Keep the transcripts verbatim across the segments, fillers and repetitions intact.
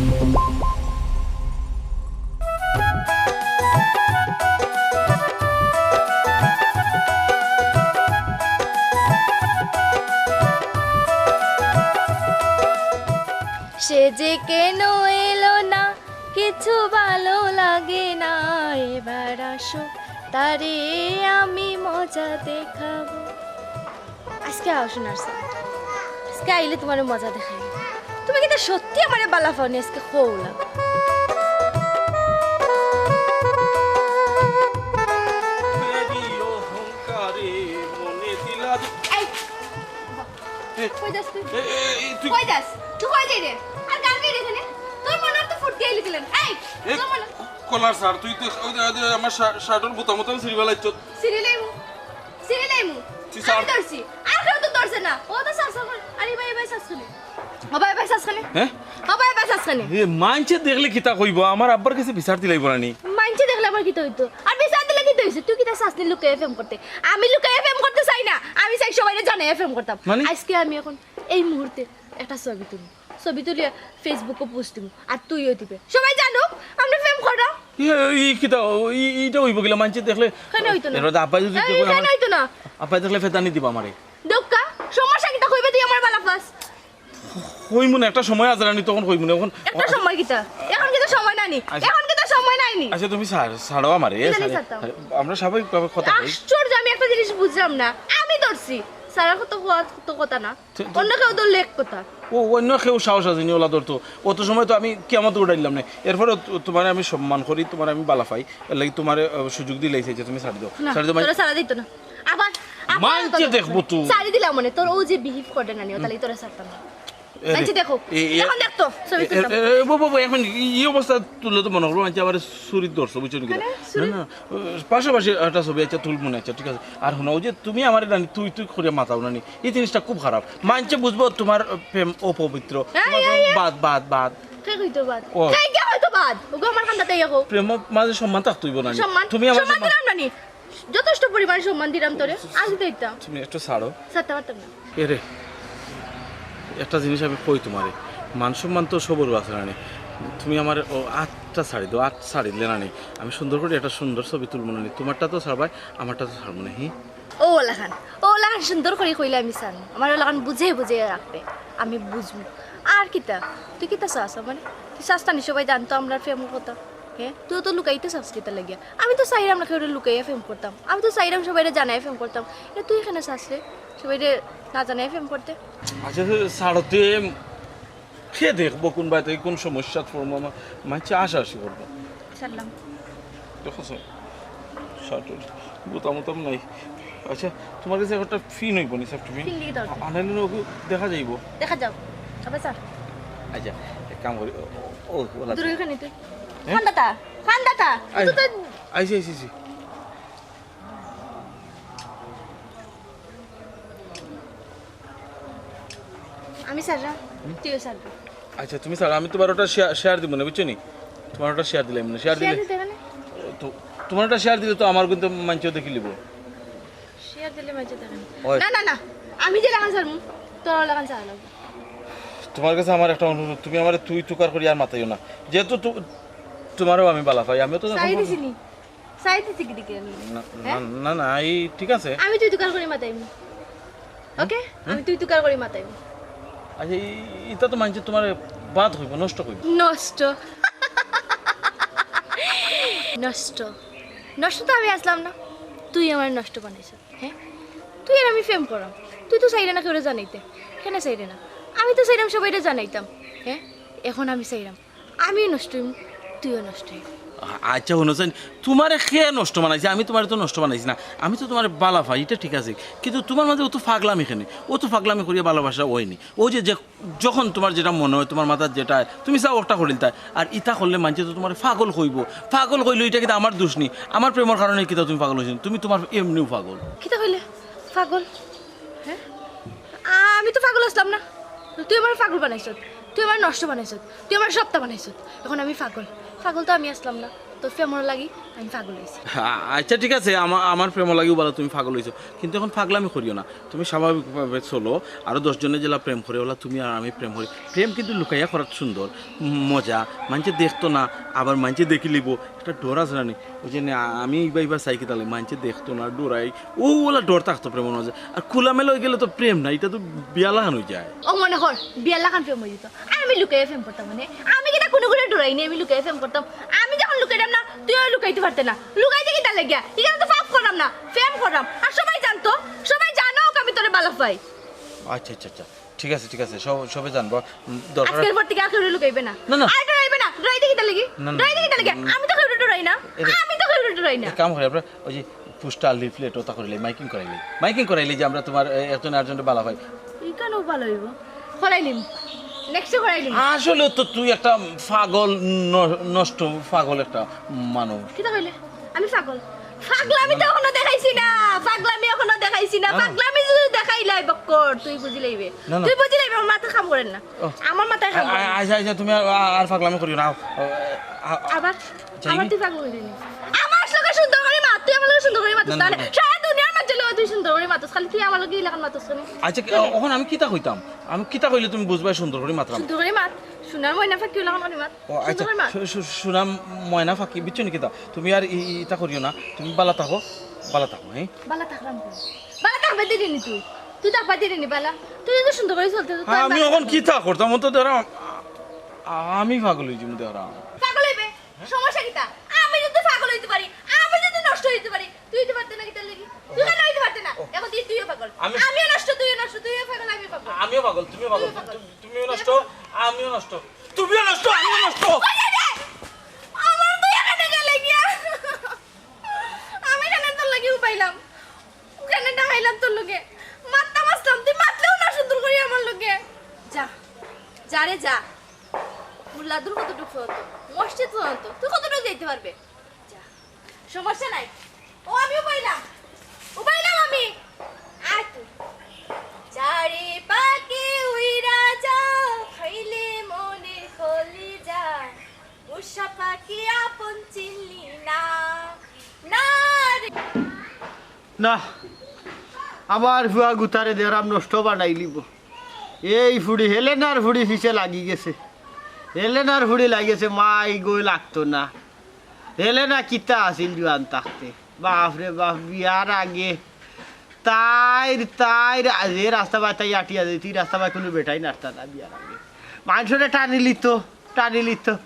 সে যে কেন এলো না, কিছু ভালো লাগে না। এবার আসো, তারে আমি মজা দেখাবো। আজকে আও সোনার চান, আজকে আইলে তুমারে মজা দেখাই। তুমি কিতা সত্যি আমারে বালা পাওনি? আজকে কও না। এই, এ, কই যাস তুই? এ, এ, এ, তুই কই যাস? তুই কই যাই রে? আর গান গাই রে এখানে? তোর মনে হয় তো ফুর্তি আইলি দিলেন। এই, এ, তোর মনে কলার স্যার, তুই তো ওই যে, ওই যে আমার শা-, শার্টর বোতাম বোতাম ছিঁড়ি ফেলাইছ। ছিঁড়ি লাইমু। ছিঁড়ি লাইমু। তুই আমি স্যার। ধরছি। আর কেউ তো ধরছে না। ও তো স্যার, স্যার, আরে ভাই, ভাই, স্যার শুনে। ও ভাই, ভাই, স্যার শুনে। হ্যাঁ? ও ভাই, ভাই, স্যার শুনে। এ, মাইনষে দেখলে কিতা কইবো? আমার আব্বার কাছে বিচার দিলাইবো না নি? মাইনষে দেখলে আবার কিতা হইতো? আর বিচার দিলে কিতা হইছে? তুই কিতা চাস নি লুকাইয়া প্রেম করতে? আমি লুকাইয়া প্রেম করতে চাই না। আমি চাই সবাইরে জানাইয়া প্রেম করতাম। মানে? আজকে আমি এখন এই মুহূর্তে একটা ছবি তুলি। ছবি তুলিয়া Facebook-ও post দিমু। আর তুইও দিবে। সবাই জানুক, আমরা প্রেম করা। ইয়ে, ই কিতা, ই, ইটা হইবো কিলা? মাইনষে দেখলে কেনে হইতো না? এর বাদে আব্বাই যদি এই, দেখলে কেনে আমার হইতো না? আব্বাই দেখলে ফেতানি দিবা আমারে। দক্কা, সমস্যা কিতা? কইবে তুই আমার বালা পাস। কইমু না, একটা সময় আছে না নি, তখন কইমু না। এখন একটা সময় কিতা? এখন কিতা সময় নাই নি? আচ্ছা। এখন কিতা সময় নাই নি? আচ্ছা, তুমি ছাড়-, ছাড়ো আমারে, কিতা নি ছাড়ো। ছাড়তাম? আমরা স্বাভাবিকভাবে কথা কই। আশ্চর্য, আমি একটা জিনিস বুঝলাম না। আমি ধরছি। ছাড়ার কত কথা, কত কথা না। তো, তো অন্য কেউ ধরলে এক কথা। ও, অন্য কেউ সাহস আছে নি ওলা ধরতো। অত সময় তো আমি কিয়ামত উঠাইলাম না। এরপরে তো-, তোমারে আমি সম্মান করি, তোমারে আমি বালা পাই। এর লাগি তোমারে, আহ, সুযোগ দিলাইছি যে তুমি ছাড়ি দাও। না, ছাড়ি দাও, মানে তোরা ছাড়া দিত না। আবার, আবার মাইনষে তোরা দেখবো তো। ছাড়ি দিলাম মানে, তোর ও যে behave করে না নি, ও তাহলে তোরা ছাড়তাম না। এ রে, মাইনষে দেখো, এ, এ, এখন দেখতো, ছবি এ, এ, তুলতাম। এ, এ, বউ, বউ, বউ, এখন ই অবস্থা তুললে তো মনে করবো মাইনষে আবার চুরির ধরছে, বুঝছো নি? মানে, চুরি? না, না, ও, পাশাপাশি একটা ছবি আচ্ছা তুলমু নে, আচ্ছা, ঠিক আছে। আর হুনো, ওই যে তুমি আমারে নানি, তুই, তুই করিয়া মাতাও নানি, এই জিনিসটা খুব খারাপ। মাইনষে বুঝবো তোমার প্রেম অপবিত্র, এই, তোমার এই, এই। বাদ, বাদ, বাদ। কে কইতো বাদ? ও। কে, কে কইতো বাদ? ওগো আমার কান্দাত আইয়া কও। প্রেম মাঝে সম্মান থাকতে হইবো নানি। সম্মান? তুমি আমার সম্মান সম্মান দিলাম নানি। যথেষ্ট পরিমাণ সম্মান দিলাম তোরে, আজ দিতাম। তুমি একটু ছাড়ো। ছাড়তে পারতাম না। এরে, একটা জিনিস আমি কই তোমারে, মান সম্মান তো সবর আছে না নি। তুমি আমার ও আতটা ছাড়ি দাও, আত ছাড়ি দিলে না নি, আমি সুন্দর করি একটা সুন্দর ছবি তুলমু না নি। তোমারটা তো ছাড়বায়, আমারটা তো ছাড়মু না, হি? ও ওলাখান, ও ওলাখান সুন্দর করি কইলে আমি ছাড়মু। আমার ওলাখান বুঝে বুঝে রাখবে, আমি বুঝমু। আর কিতা? তুই কিতা চাস আমারে? তুই চাস না নি সবাই জানতো আমরার প্রেমর কথা? হে, তুই তো লুকাইতে চাস কিতা লাগিয়া? আমি তো চাইরাম না কেউরে লুকাইয়া প্রেম করতাম, আমি তো চাইরাম সবাইরে জানাইয়া প্রেম করতাম। এ, তুই কেনে চাস রে সবাইরে না জানাইয়া প্রেম করতে? আচ্ছা, ছাড়ো তে, কে দেখবো কোন বাড়িতে কোন সমস্যাত পড়মু, আমার মাইনষে আশাআশি করবো। ছাড়লাম। দেখো স্যার, শার্টর বোতাম উতাম নাই। আচ্ছা, তোমার কাছে একটা পিন হইব নি, সেফটি পিন? পিন লিখে দাও। আনাইলে না ওকে দেখা যাইব। দেখা যাও। আবার স্যার। আচ্ছা, এক কাম করি, ও, ও, ওলা দূরে ওখানে তুই। হ্যাঁ? খান্দাতা, খান্দাতা। আই-, তুই তো আইছি, আইছি, আইছি। আমি স্যাররা, হুম? তুইও স্যাররা। আচ্ছা, তুমি স্যার, আমি তোমার ওটা শেয়ার, শেয়ার দিব না, বুঝছো নি? তোমার ওটা শেয়ার দিলে, মানে, শেয়ার শেয়ার দিলে, দিতে কেন? তো, তোমার ওটা শেয়ার দিলে তো আমার কিন্তু মাইনষেও দেখি লিব। শেয়ার দিলে মাইনষে দেখে না। ওই। না, না, না, আমি যে লাগান স্যার, তোর লাগান স্যার লাগবে। তোমার কাছে আমার একটা অনুরোধ, তুমি আমারে তুই তুকার করি আর মাতাইও না। যেহেতু তু-, তোমারও আমি বালা পাই, আমিও তো চাই দিছি নি। চাই দিছি কি দিকে আমি? না, হ্যাঁ? না, না, না, এই ঠিক আছে। আমি তুই তুকার করি মাতাইমু। ওকে? হুম? আমি তুই তুকার করি মাতাইমু। আচ্ছা, এই, এটা তো মানছে তোমার বাদ হইব, নষ্ট হইব। নষ্ট। নষ্ট। নষ্ট তো আমি আসলাম না। তুই আমার নষ্ট বানাইছ। হ্যাঁ? তুই আর আমি প্রেম করাম। তুই তো চাইরে না কেউরে জানাইতে। কেনে চাইরে না? আমি তো চাইরাম সবাইরে জানাইতাম। হ্যাঁ? এখন আমি চাইরাম। আমিও নষ্ট হইমু, তুইও নষ্ট হইবি। আ-, আচ্ছা, হুনো চাইন, তোমারে কে নষ্ট বানাইছে? আমি তোমারে তো নষ্ট বানাইছি না, আমি তো তোমারে বালা পাই, এটা ঠিক আছে, কিন্তু তোমার মাঝে অত পাগলামি কেনে? অত পাগলামি করিয়া ভালোবাসা হয়নি। ও যে, যে, যখন তোমার যেটা মনে হয়, তোমার মাথাত যেটা আয়, তুমি চাও ওটা করিলতায়। আর ইতা করলে মানষে তো তোমারে পাগল কইবো। পাগল কইলে এটা কিন্তু আমার দোষ নি, আমার প্রেমর কারণে কিতা তুমি পাগল হইছো? তুমি তোমার এমনিও পাগল। কিতা কইলে? পাগল? হ্যাঁ? আমি তো পাগল আসলাম না, তুই আমার পাগল বানাইছত, তুই আমার নষ্ট বানাইছত, তুই আমার সপ্তা বানাইছত। এখন আমি পাগল, পাগল তো আমি আসলাম না। তোর প্রেমর লাগি আমি পাগল অইছি। আ- আচ্ছা, ঠিক আছে, আমার আমার প্রেমর লাগিও বালা তুমি পাগল অইছো, কিন্তু এখন পাগলামি করিও না। তুমি স্বাভাবিকভাবে চলো। আরো দশ জনে যেলা প্রেম করে, ওলা তুমি আর আমি প্রেম করি। প্রেম কিন্তু লুকাইয়া করাত সুন্দর, উম, মজা। মানষে দেখতো না, আবার মানষে দেখিলিবো, একটা ডর আছে না নি? ওই যে নে, আ- আমি ইবা ইবা চাই কিতালে, মানষে দেখতো না, ডরাই, ও ওলা ডর থাকতো প্রেমর মাঝে। আর খোলামেলা অই গেলে তো প্রেম না, ইটা তো বিয়া লাখান অই যায়। ও মনে কর, বিয়ার লাখান প্রেম অই যেত। আর আমি লুকাইয়া প্রেম করতাম মানে? আমি কিতা কুনুগুরে ডরাই নি, আমি লুকাইয়া প্রেম করতাম? আমি যখন লুকাইতাম না, তুইও লুকাইতে পারতে না। লুকাইতে কিতা লাগিয়া? ইখানো তো পাপ করলাম না, প্রেম করলাম। আর সবাই জানতো, সবাই জানউক আমি তোরে বালা পাই। আচ্ছা, আচ্ছা, আচ্ছা, ঠিক আছে, ঠিক আছে, সব সবে জানবো। উম, দরকার আজকের পর থাকি আর কেউরে লুকাইবে না। না, না। আর ডরাইবে না। ডরাইতে কিতা লাগি? না, না। ডরাইতে কিতা লাগি? আমি তো কেউরে ডরাই না। আমি তো কেউরে ডরাই না। এক কাম করি, আমরা ওই যে পোস্টার, লিফলেট ওতা করিলে, মাইকিং করাইলে, মাইকিং করাইলে যে আমরা তোমার, এ, একজন আরেকজনরে বালা পাই। ইখানও বালা অইবো। করাইলিম। নেক্সটে করাইলিম। আসলে তো তুই একটা পাগল, ন- নষ্ট পাগল একটা মানুষ। কিতা কইলে? আমি পাগল? পাগলামি তো এখনো দেখাইছি না। পাগলামি এখনো দেখাইছি না। না, না। পাগলামি যদি দেখাইলাই বক্কর, তুই বুঝিলাইবে। না, না। তুই বুঝিলাইবে, আমার মাথা কাম করে না। ও। আমার মাথায় কাম করে না। আ- আচ্ছা, আচ্ছা, তুমি আর, আর পাগলামি করিও না। আ- আ- আবার? যাই। আবার তুই পাগল অইলি নি? আমার লগে সুন্দর করি মাত, তুই আমার লগে সুন্দর করি মাত। না, না, তাহলে না। সারা দুনিয়ার মাঝে লগে তুই সুন্দর করি মাতস, খালি তুই আমার লগে ইলাখান মাতস কেনে? আচ্ছা, কি- অখন আমি কিতা কইতাম? আমি কিতা কইলে তুমি বুঝবায় সুন্দর করি মাতরাম? সুন্দর করি মাত। সোনার ময়না পাখি ইলাখান করি মাত। ও, আচ্ছা, সুন্দর করি মাত। সু- সু- সোনার ময়না পাখি, বুঝছো নি কিতা? তুমি আর ই- ই- ইতা করিও না, তুমি বালা থাকো, বালা থাকো, হ্যাঁ? বালা থাকলাম তো। বালা থাকবে দিলি নি তুই? তুই থাকবা দিলি নি বালা? তুই যদি সুন্দর করি চলতে তো হ্যাঁ, আমি অখন কিতা করতাম? ও তো ধরো, আ- আমি পাগল অইযিমু ধরো। পাগল অইবে? সমস্যা কিতা? আমি যদি পাগল অইতে পারি, আমি যদি নষ্ট অইতে পারি, তুই অইতে পারতে না কিতার লাগি? তুই কেনে অইতে পারতে না? অখন তুই, তুইও পাগল। আমি- আমিও নষ্ট, তুইও নষ্ট, তুইও পাগল, আমিও পাগল। আমিও পাগল, তুমিও পাগল। তুইও পাগল। তু- তুমিও নষ্ট, আমিও নষ্ট। তুমিও নষ্ট, আমিও নষ্ট। ওই যে রে, আমার তুই এখানে গেলে গিয়া। আমি কেনে তোর লাগি উবাইলাম? কেনে ডাকাইলাম তোর লগে? মাততাম আসলাম, তুই মাতলেও না সুন্দর করি আমার লগে। যা, যা রে যা। মোল্লাদুর কতটুক পর্যন্ত? মসজিদ পর্যন্ত। তুই কতটুক যাইতে পারবে? যা। সমস্যা নাই। ও, আমি উবাইলাম। উবাইলাম আমি। আয় তুই। যা রে পাখি উইরা যা, খাইলে মনে কলি যা। পোষা পাখি আপন চিনলি না। না রে। না, আমার ফুয়া গুতারে দেরাম নষ্ট বানাইলিবো। এই ফুড়ি, হেলেনার ফুড়ি পিছে লাগি গেছে। হেলেনার ফুড়ি লাগি গেছে, মাই গো লাগতো না। হেলেনা কিতা আছিল জুয়ান থাকতে? বাপ রে বাপ, বিয়ার আগে তাইর, তাইর, যে রাস্তা বায় তাই আটিয়া যাইতো, ই রাস্তা বায় কুনু বেটাইন আটতা না বিয়ার আগে। মানষরে টানিলিতো, টানিলিতো।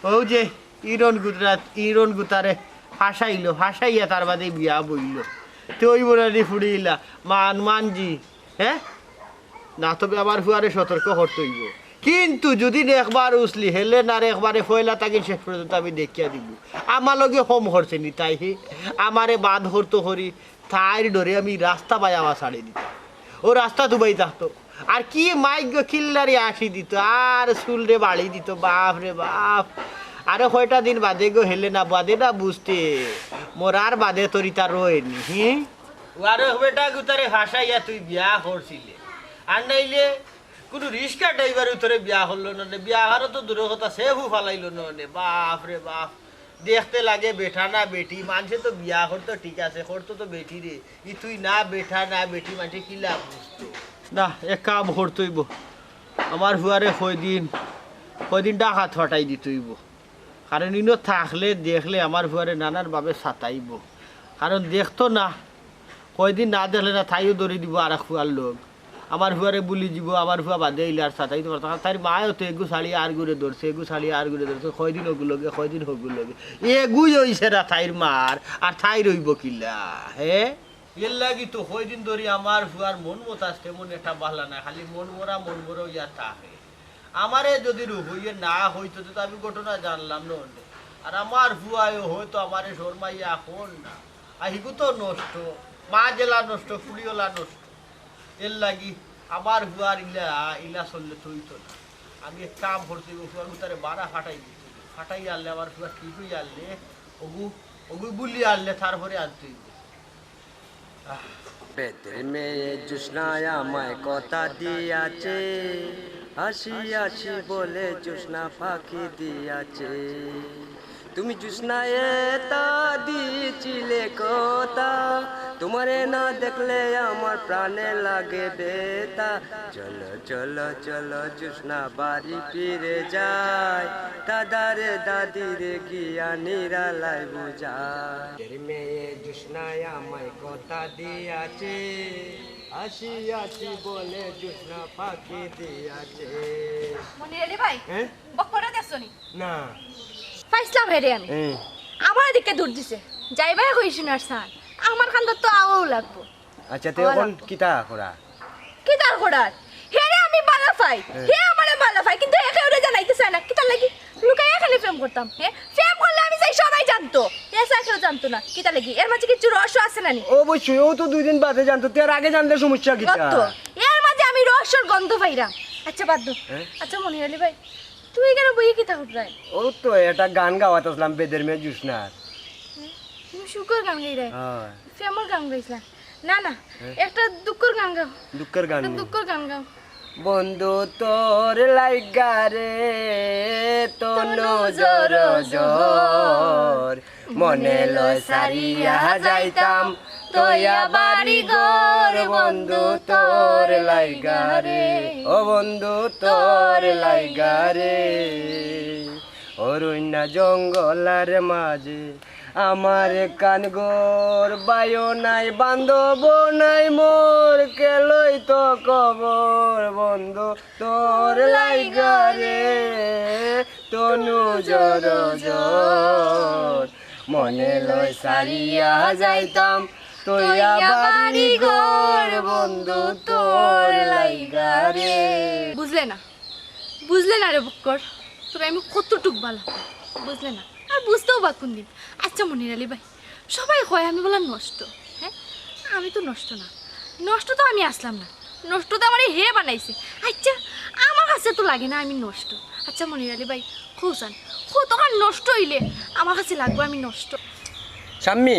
অউ যে ইরন গুতারে, ইরন গুতারে ফাঁসাইলো, ফাঁসাইয়া তার বাদে বিয়া বইলো। তে অইবো না নি ফুড়ি ইলা, মান, মান জি, হ্যাঁ? না, তবে আমার ফুয়ারে সতর্ক করতে অইবো। কিন্তু যদি একবার উছলি, হেলেনারে একবারে পয়লা থাকি শেষ পর্যন্ত আমি দেখিয়া দিমু। আমার লগে হম করছে নি তাই, হে? আমারে বাদ করতো করি, তাইর ডরে আমি রাস্তা বায় আবার ছাড়ি দিতাম। ও রাস্তা দুবাই থাকতো। আর কি মাইক গো কিল্লারি আসি দিত, আর চুলরে বাড়ি দিত, বাপ রে বাপ। আরো কয়টা দিন বাদে গো হেলেনা, বাদে না বুঝতে, মরার বাদে তোর ইতা রয়নি, হি? ওয়ারে বেটা গুতারে ফাঁসাইয়া তুই বিয়া করছিলে, আর নাইলে কুনু রিক্সা ড্রাইভারে তোরে বিয়া করলো না নে, বিয়া করা তো দূরর কথা, সেফও ফালাইলো না নে। বাপ রে বাপ, দেখতে লাগে বেটা না বেটি, মানষে তো বিয়া করতো ঠিক আছে, করতো তো বেটিরে, ই তুই না বেটা না বেটি, মানষে কিলা বুঝতো? না, এক কাম করতে অইবো, আমার ফুয়ারে কয়দিন, কয়দিন ঢাকাত ফাটাই দিতে অইবো। কারণ ইনো থাকলে দেখলে আমার ফুয়ারে নানান ভাবে সাতাইবো। কারণ দেখতো না, কয়দিন না দেখলে না, তাইও ধরি দিবো আরাক ফুয়ার লগ। আমার ফুয়ারে ভুলি যিবো, আমার ফুয়া বাদে আইলে আর সাতাইতো পারতো না। তাইর মায়ও তো এগু ছাড়ি আর গুরে ধরছে, এগু ছাড়ি আর গুরে ধরছে, কয়দিন অগুর লগে, কয়দিন হগুর লগে। এগুই অইছে না তাইর মার, আর তাইর অইবো কিলা, হে? এর লাগি তো কয়দিন ধরি আমার ফুয়ার মন মতাজ তেমন একটা বালা না, খালি মন মরা, মন মরা অইয়া থাকে। আমারে যদি রুহুইয়ে না কইতো, তে তো আমি ঘটনা জানলাম না অনে। আর আমার ফুয়ায়ও হয়তো আমারে শরমাইয়া কর না। আর হিগু তো নষ্ট, মা যেলা নষ্ট, ফুড়িওলা নষ্ট। এর লাগি আমার ফুয়ার ইলা, ইলা চললে তো অইতো না। আমি এক কাম করতে অইবো, ফুয়ার গুতারে বারা ফাটাই দিতে অইবো। ফাটাই আনলে আমার ফুয়া ঠিক অই আনলে, অগু, অগু ভুলি আনলে তারপরে আনতে অইবো। বেদের মেয়ে জোসনা আমায় কথা দিয়াছে, হাসি হাসি বলে জোসনা ফাঁকি দিয়াছে। তুমি জোছনায় তা দিছিলে কথা, তোমারে না দেখলে আমার প্রাণে লাগে বেতা। চলো চলো চলো জোছনা বাড়ি ফিরে যাই, দাদারে দাদিরে গিয়া নিরালায় বুঝাই। এর মেয়ে জোছনায় আমায় কথা দিয়াছে, আসি আসি বলে জোছনা ফাঁকি দিয়াছে। মনির আলী ভাই, হ্যাঁ? বক্করে দেখছো নি? না। পাইছলাম হেরে আমি। হুম। আমার দিকে দৌড় দিছে। যাইবায় কই সোনার চান। আমার কান্দো তো আওয়াও লাগবো। আচ্ছা, তে আওয়া এখন লাগবো। কিতা করা? কিতা আর করার? হেরে আমি বালা পাই। হ্যাঁ। হে আমারে বালা পায়, কিন্তু হে কেউরে জানাইতে চায় না। কিতার লাগি? লুকাইয়া খালি প্রেম করতাম। হে? প্রেম করলে আমি চাই সবাই জানতো। হে চাই কেউ জানতো না। কিতার লাগি? এর মাঝে কিছু রহস্য আছে না নি? অবশ্যই, ও তো দুই দিন বাদে জানতো। তে আর আগে জানলে সমস্যা কিতা? গন্ধ। এর মাঝে আমি রহস্যর গন্ধ পাইরাম। আচ্ছা, বাদ দেও। হ্যাঁ? আচ্ছা, মনির আলী ভাই, তুমি কেনে বইয়ে কিতা কররায়? ও তো একটা গান গাওয়াত আসলাম, বেদের মেয়ে জোছনার। হুম? তুমি সুখর গান গাইরায়? হ্যাঁ। প্রেমর গান গাইছলা? না, না, হ্যাঁ? একটা দুঃখর গান গাও। দুঃখর গান একটা নি? দুঃখর গান গাও। বন্ধু তোর লাইগা রে, তনু জর জর, মনে লয় সারিয়া যাইতাম, তইয়া বাড়ি ঘর বন্ধু তোর লাইগা রে, ও বন্ধু তোর লাইগা রে। অরণ্য জঙ্গলার মাঝে আমার কান ঘর, বায়ো নাই বান্ধব নাই মোর, কেলই তো কবর বন্ধু তোর লাইগা রে, তনু জর জর। মনে লয় সারিয়া যাইতাম, তইয়া বাড়ি ঘর বন্ধু তোর লাইগা রে। বুঝলে না, বুঝলে না রে বক্কর, তোরে আমি কতটুক বালা, বুঝলে না, আর বুঝতেও বা কোন দিন। আচ্ছা মনির আলী ভাই, সবাই কয় আমি বলা নষ্ট। হ্যাঁ, আমি তো নষ্ট না, নষ্ট তো আমি আসলাম না, নষ্ট তো আমারে হে বানাইছে। আচ্ছা, আমার কাছে তো লাগে না আমি নষ্ট। আচ্ছা মনির আলী ভাই, কও চান, কতখান নষ্ট অইলে আমার কাছে লাগবো আমি নষ্ট? শাম্মী,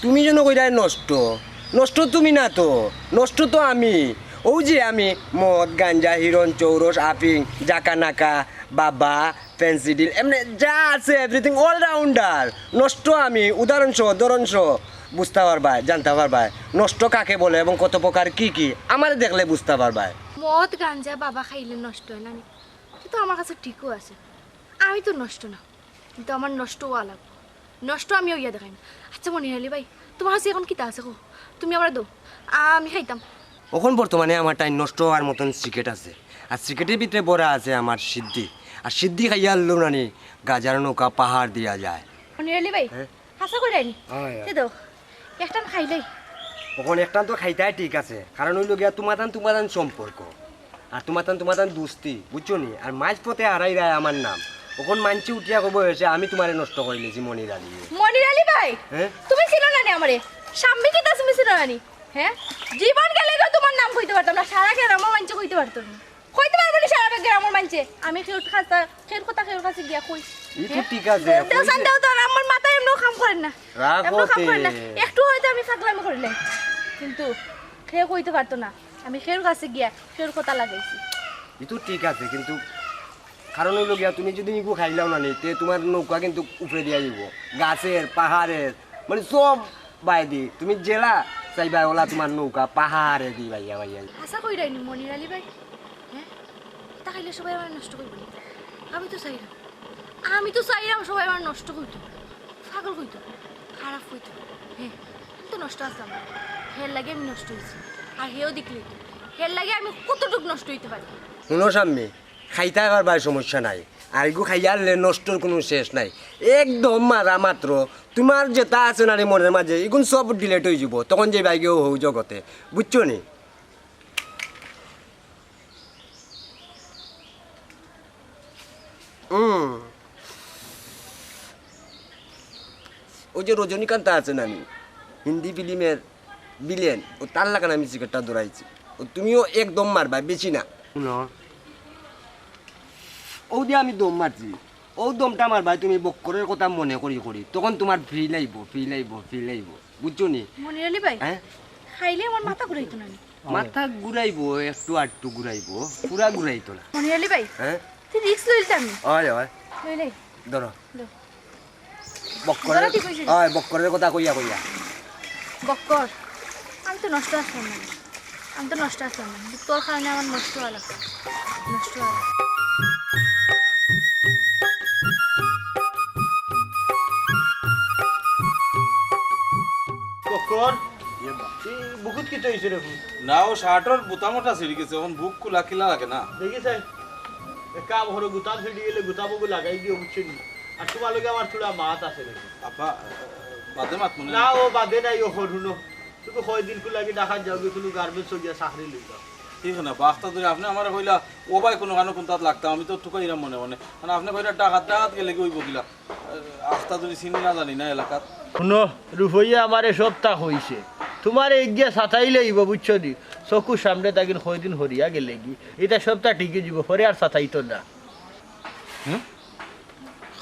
তুমি যেন কইরায় নষ্ট, নষ্ট তুমি না তো, নষ্ট তো আমি। অউ যে আমি মদ, গাঞ্জা, হিরন, চৌরস, আফিং, জাকা নাকা, বাবা, ফেন্সিডিল, এমনে যা আছে everything all rounder। নষ্ট আমি, উদাহরণ সহ, ধরন সহ, বুঝতা পারবায়, জানতা পারবায় নষ্ট কাকে বলে এবং কত প্রকার কি কি, আমারে দেখলে বুঝতা পারবায়। মদ, গাঞ্জা, বাবা খাইলে নষ্ট অয় না নি? কিন্তু আমার কাছে ঠিকও আছে, আমি তো নষ্ট না, কিন্তু আমার নষ্ট অওয়া লাগবো। নষ্ট আমি অইয়া দেখাইমু। আচ্ছা মনির আলী ভাই, তুমার কাছে এখন কিতা আছে কও? তুমি আমারে দেও, আমি খাইতাম। অখন বর্তমানে আমার টাইম নষ্ট অওয়ার মতন সিগারেট আছে, আর সিগারেটর ভিতরে ভরা আছে আমার সিদ্ধি, আর সিদ্ধি খাইয়া আনলেও নানি গাজার নৌকা পাহাড় দিয়া যায়। মনির আলী ভাই, হ্যাঁ? হাছা কইরায় নি? অয়, অয়। তে দেও, একটান খাইলাই। অখন একটান তো খাইতায় ঠিক আছে, কারণ অইলো গিয়া তুমাতান তুমাতান সম্পর্ক। আর তুমাতান তুমাতান দুস্তি, বুঝছো নি? আর মাঝ পথে হারাইরায় আমার নাম। অখন মানষে উঠিয়া কইবো, "এসে আমি তুমারে নষ্ট করিলিছি, মনির আলী।" মনির আলী ভাই, হ্যাঁ? তুমি চিনো না নি আমারে? শাম্মী কিতা তুমি চিনো না নি? হ্যাঁ? জীবন গেলে গো তুমার নাম কইতে পারতাম না, সারা গ্রামর মানষে কইতে পারতো না। কইতে পারবো নি সারা গ্রামর মানষে? আমি কেউর কাছে, কেউর কথা কেউর কাছে গিয়া কই। ই তো হ্যাঁ? ঠিক আছে, দেও, দেও, কইতে শান্ত হও তো, আমার মাথায় এমনেও কাম করে না। রাগ এমনেও কাম করে না। হতে। একটু হয়তো আমি পাগলামি করিলাই। কিন্তু কেউ কইতে পারতো না। আমি কেউর কাছে গিয়া কেউর কথা লাগাইছি। ই তো ঠিক আছে, কিন্তু কারণ অইলো গিয়া, তুমি যদি ইগু খাইলাও না নি, তে তুমার নৌকা কিন্তু উপরে দিয়া যাইবো। গাছের, পাহাড়ের, মানে সব বায়দি। তুমি যেলা চাইবায় অলা তুমার নৌকা পাহাড়েদি বাইয়া বাইয়া। হাছা কইরায় নি মনির আলী ভাই? হ্যাঁ? ইতা খাইলে সবাই আমারে নষ্ট কইবো নি? আমি তো চাইরাম, আমি তো চাইরাম সবাই আমারে নষ্ট কইতো, পাগল কইতো, খারাপ কইতো। হ্যাঁ, আমি তো নষ্ট আছলাম না। হের লাগি আমি নষ্ট অইছি। আর হেও দেখলে তো, হের লাগি আমি কতটুক নষ্ট অইতে পারি। হুনো শাম্মী, খাইতায় পারবায়, সমস্যা নাই। আর ইগু খাইয়া আনলে নষ্টর কুনু শেষ নাই। একদম মারা মাত্র তুমার যেতা আছে না রে মনর মাঝে, ইগুন সব delete অইযিবো। তখন যাইবায় গিয়া হউ জগতে, বুঝছো নি? হুম। অউ যে রজনীকান্ত আছে না নি, হিন্দি ফিল্মর villain, অউ তার লাখান আমি সিগারেটটা ধরাইছি। অউ তুমিও একদম মারবায়, বেশি না। হুনো। অউ দিয়া আমি দম মারছি। অউ দমটা মারবায় তুমি বক্করর কথা মনে করি করি। তখন তুমার feel আইবো, feel আইবো, feel আইবো। বুঝছো নি? মনির আলী ভাই, হ্যাঁ? খাইলে আমার মাথা ঘুরাইতো না নি? মাথা ঘুরাইবো, একটু আধটু ঘুরাইবো, পুরা ঘুরাইতো না। মনির আলী ভাই, হ্যাঁ? তুই risk লইলে আমি। অয়, অয়। লইলে। ধরো। ধরো। বক্করের, বুঝলা ঠিক অইছে? অয়, বক্করের কথা কইয়া কইয়া। বক্কর, আমি তো নষ্ট আছলাম না। আমি তো নষ্ট আছলাম না। কিন্তু তোর কারণে আমার নষ্ট অওয়া লাগছে। নষ্ট অওয়া লাগছে। বক্কর, ইয়ে বা- এই বুকুত কিতা অইছে রে? না, ও শার্টর বুতামটা ছিঁড়ি গেছে, অখন বুক খুলা কিলা লাগে না। দেখি চাই, এক কাম করো, গুতাম ছিঁড়ি গেলে গুতাম ওগু লাগাই দিও, বুঝছো নি? আর তুমার লগে আমার থুড়া মাত আছে নাকি? আপা, বাদে মাত মনে না, ও বাদে নাই, ও হুনো। তুমি কয়দিন কু লাগি ঢাকাত যাওগি, কুনু গার্মেন্টসো গিয়া চাকরি লই যাও। ঠিক না, বাখতা ধরে আপনে আমারে কইলা, ও ভাই কুনু কানো কুন্তাত লাগতাম, আমি তো তুকাইরাম মনে মনে। মানে আপনে কইরা ঢাকাত, ঢাকাত গেলে কি অইবো কিলা? আখতা ধরে চিনি না জানি না এলাকাত। হুনো, রুফইয়া আমারে সবতা কইছে। তুমারে এগিয়া সাতাইলে অইবো, বুঝছো নি? চকুর সামনে তাকিন কয়দিন হরিয়া গেলেগি। ইতা সবতা ঠিক অইযিবো, পরে আর সাতাইতো না। হুম?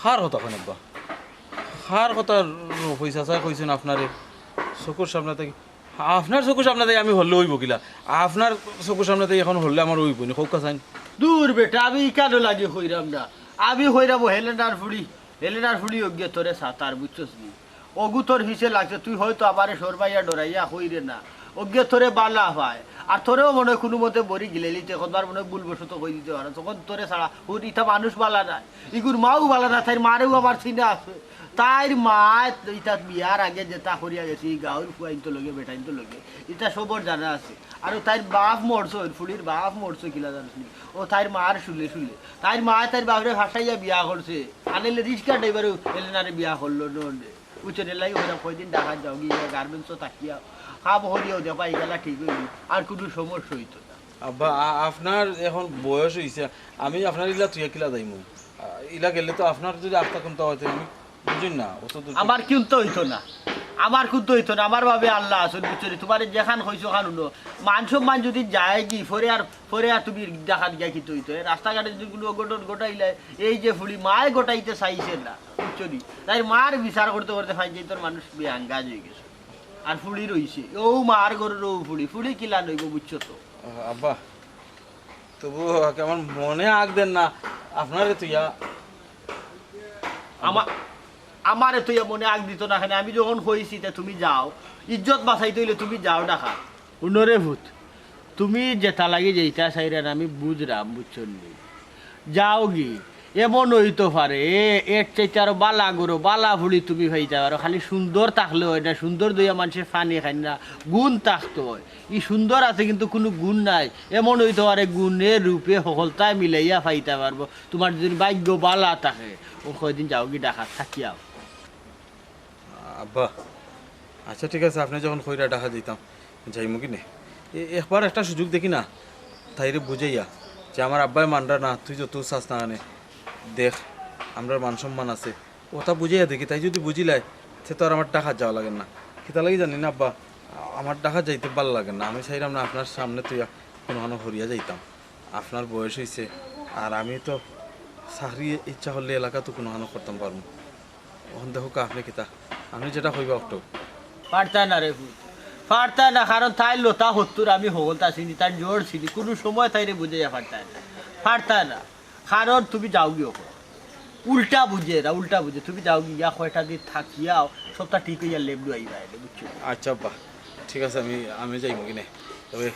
কার কথা কইন আব্বা? কার কথা রুফই চাচায় কইছইন আপনারে? চকুর সামনে থাকি, আপনার চকুর সামনে থাকি আমি হরলে অইবো কিলা? আপনার চকুর সামনে থাকি অখন হরলে আমার অইবো নি, কউক্কা চাইন। দূর বেটা, আমি ইকানো লাগি কইরাম না। আমি কইরাম ও হেলেনার ফুড়ি, হেলেনার ফুড়ি অগিয়ে তোরে সাতার, বুঝছস নি? অগু তোর পিছে লাগছে, তুই হয়তো আমারে শরমাইয়া ডরাইয়া কইরে না। অগিয়ে তোরে বালা পায়। আর তোরেও মনে অয় কুনু মতে বড়ি গিলাইলিতে, কতবার মনে অয় ভুলবশত কই দিতে পারে। তখন তোরে ছাড়া, হুন, ইতা মানুষ বালা নায়। ইগুর মাও বালা না, তাইর মারেও আমার চিনা আছে। তাইর মা ইতা বিয়ার আগে যেতা করিয়া গেছে, ই গাঁওর ফুয়াইন্তর লগে, বেটাইন্তর লগে, ইতা সবর জানা আছে। আর ও তাইর বাপ মরছে, ফুড়ির বাপ মরছে কিলা জানোস নি? ও তাইর মার শুলে শুলে। তাইর মা তাইর বাপরে ফাঁসাইয়া বিয়া করছে। আনিলে রিক্সা ড্রাইভারও হেলেনারে বিয়া করলো, নন রে। বুঝছো নি? এর লাগি কইরাম কয়দিন ঢাকাত যাওগি, গার্মেন্টসো থাকিয়া কাম করিয়াও দেখবা, ইগুলা ঠিক অইবো, আর কুনু সমস্যা অইতো না। আব্বা, আ-, আপনার অখন বয়স অইছে, আমি আপনার ইলা থুইয়া কিলা যাইমু? আ, ইলা গেলে তো আপনার যদি আখতা কুন্তা অয়, তে আমি বুঝইন না, অত দূর। আমার কুন্তা অইতো না, আমার কুন্তা অইতো না, আমার বাবে আল্লা আছইন, বুঝছো নি? তুমারে যেখান কইছি অখান হুনো, মান সম্মান যদি যায়গি, পরে আর, পরে আর তুমি ঢাকাত গিয়া কিতা অইতো? এ রাস্তাঘাটে যদি কুনু অঘটন ঘটাইলায়, এই যে ফুড়ি মায় ঘটাইতে চাইছে না, বুঝছো নি? তাইর মার বিচার করতে করতে ফাইন যাইতর মানুষ বেআঙ্গাজ অইগেছে। আর ফুড়ি রইছে, অউ মার ঘরর অউ ফুড়ি, ফুড়ি কিলা নইবো, বুঝছো তো? আব্বা, তবু আমার মনে আগ দের না, আপনারে থুইয়া। আমা-, আমারে থুইয়া মনে আগ দিতো না কেনে? আমি যখন কইছি, তে তুমি যাও, ইজ্জত বাঁচাইতে অইলে তুমি যাও ঢাকাত। হুনো রে ফুত, তুমি যেতা লাগি যেতা চাইরায় না, আমি বুঝরাম, বুঝছো নি? যাওগি, এমন অইতো পারে, এ, এর চাইতে আরো বালা ঘরো, বালা ফুড়ি তুমি পাইতায় পারো। খালি সুন্দর থাকলে অয় না, সুন্দর দইয়া মানষে পানি খাইন না, গুণ থাকতো অয়। ই সুন্দর আছে কিন্তু কুনু গুণ নাই। এমন অইতো পারে গুণে রূপে হকলতায় মিলাইয়া পাইতায় পারবো। তুমার যদি ভাইগ্য বালা থাকে, ও কয়দিন যাওগি ঢাকাত থাকিয়াও। আব্বা, আচ্ছা ঠিক আছে, আপনে যখন কইরা ঢাকা যাইতাম, যাইমু কিনে। এ-, একবার একটা সুযোগ দেখি না, তাইরে বুঝাইয়া যে আমার আব্বায় মানরা না, তুই যত চাস না কেনে, দেখ, আমরার মান সম্মান আছে, অতা বুঝাইয়া দেখি, তাই যদি বুঝিলায়, তে তো আর আমার ঢাকাত যাওয়া লাগে না। কিতা লাগি জানি না আব্বা, আমার ঢাকাত যাইতে ভালা লাগে না। আমি চাইরাম না আপনার সামনে থুইয়া কুনুখানো হরিয়া যাইতাম। আপনার বয়স অইছে, আর আমি তো চাকরি ইচ্ছা করলে এলাকাত কুনুখানো করতাম পারমু। অখন দেখউক্কা আপনে কিতা, আপনে যেটা কইবা অকটু। পারতায় না রে ফুত, পারতায় না, কারণ তাইর লতা হত্তুর আমি হকলতা চিনি, তাইর জড় চিনি, কুনু সময় তাইরে বুঝাইয়া পারতায় না, পারতায় না। কারণ তুমি যাওগি অখন। উল্টা বুঝে এরা, উল্টা বুঝে। তুমি যাওগি, গিয়া কয়টা দিন থাকিয়াও, সবতা ঠিক অইয়া লেবলু আইবা এনে, বুঝছো? আচ্ছা আব্বা, ঠিক আছে, আমি, আমি যাইমু কিনে। তবে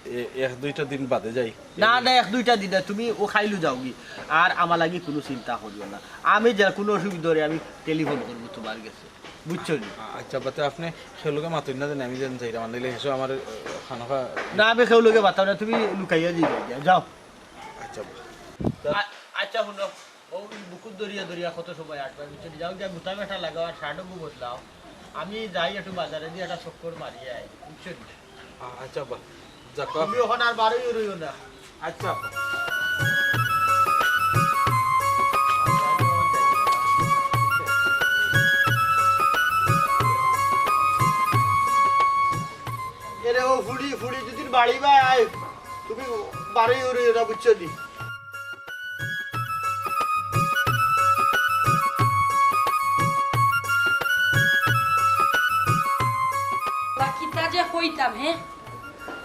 এ-, এক দুইটা দিন বাদে যাই। না, না, এক দুইটা দিন না, তুমি অউ কাইলউ যাওগি। আর আমার লাগি কুনু চিন্তা করিও না। আমি যে কুনু অসুবিধা অইলে আমি টেলিফোন করমু তুমার গেছে। বুঝছো নি? আ-, আচ্ছা, বাদে আপনে কেউর লগে মাতইন না জানি, আমি যেন যাইরাম, নাইলে হেষে আমার, আ, খানা খা- না, আমি কেউর লগে মাতাম না, তুমি লুকাইয়া যাইবায় গিয়া, যাও। আচ্ছা, বা- আ-, আচ্ছা, হুনো, অউ বুকুত ধরিয়া ধরিয়া কত সময় আটবায়, বুঝছো নি? যাও গিয়া গুতাম একটা লাগাও আর শার্ট অগু বদলাও। আমি যাই একটু বাজারেদি একটা চক্কর মারি আই, বুঝছো নি? আ-, আচ্ছা, বা- যাক, বা- তুমি অখন আর বারইও রইও না। আচ্ছা, বা- এরে ও ফুড়ি, ফুড়ি যদি বাড়ি বায় আয়, তুমি বারইও রইও না, বুঝছো নি? বা কিতা যে কইতাম, হে?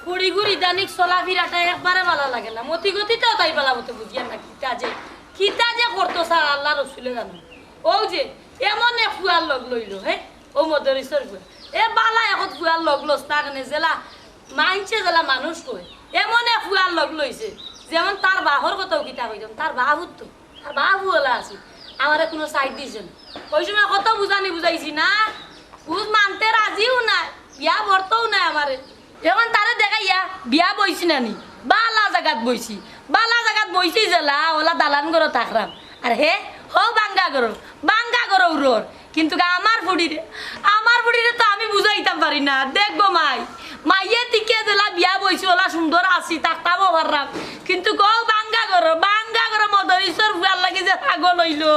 ফুড়িগুর ইদানিং চলাফিরাটা একবারে বালা লাগে না। মতিগতিটাও তাই বালা মতো বুঝিয়ার না। কিতা যে, কিতা যে করতো স্যার, আল্লাহ রসুলে জানো। অউ যে, এমন এক ফুয়ার লগ লইল, হে? ও মদরিসর ফুয়া। এ বালা এখন ফুয়ার লগ লস না কেনে, যেলা মাইনষে যেলা মানুষ কয়। এমন এক ফুয়ার লগ লইছে, যেমন তার বাপর কথাও কিতা কইতাম, তার বাপ তো, তার বাপ ওলা আছে, আমারে কোনো সাইড দিছে না। ওই সময় কত বুঝানি বুঝাইছি না, বুঝ মানতে রাজিও নাই, বিয়া ভরতেও নাই আমারে। এখন তারে দেখাইয়া বিয়া বইছি না নি? বালা জাগাত বইছি, বালা জাগাত বইছি যেলা, ওলা দালান ঘরো থাকরাম। আর হে, হো বাঙ্গা ঘরো, বাঙ্গা ঘরো উরর। কিন্তু গা আমার ফুড়িরে, আমার ফুড়িরে তো আমি বুঝাইতাম পারি না। দেখবো মাই, মাইয়ে তিকে যেলা বিয়া বইছি, ওলা সুন্দর আছি, থাকতামও পাররাম। কিন্তু গো বাঙ্গা ঘরো, বাঙ্গা ঘরো মদরিসর ফুয়ার লাগি যে পাগল হইলো,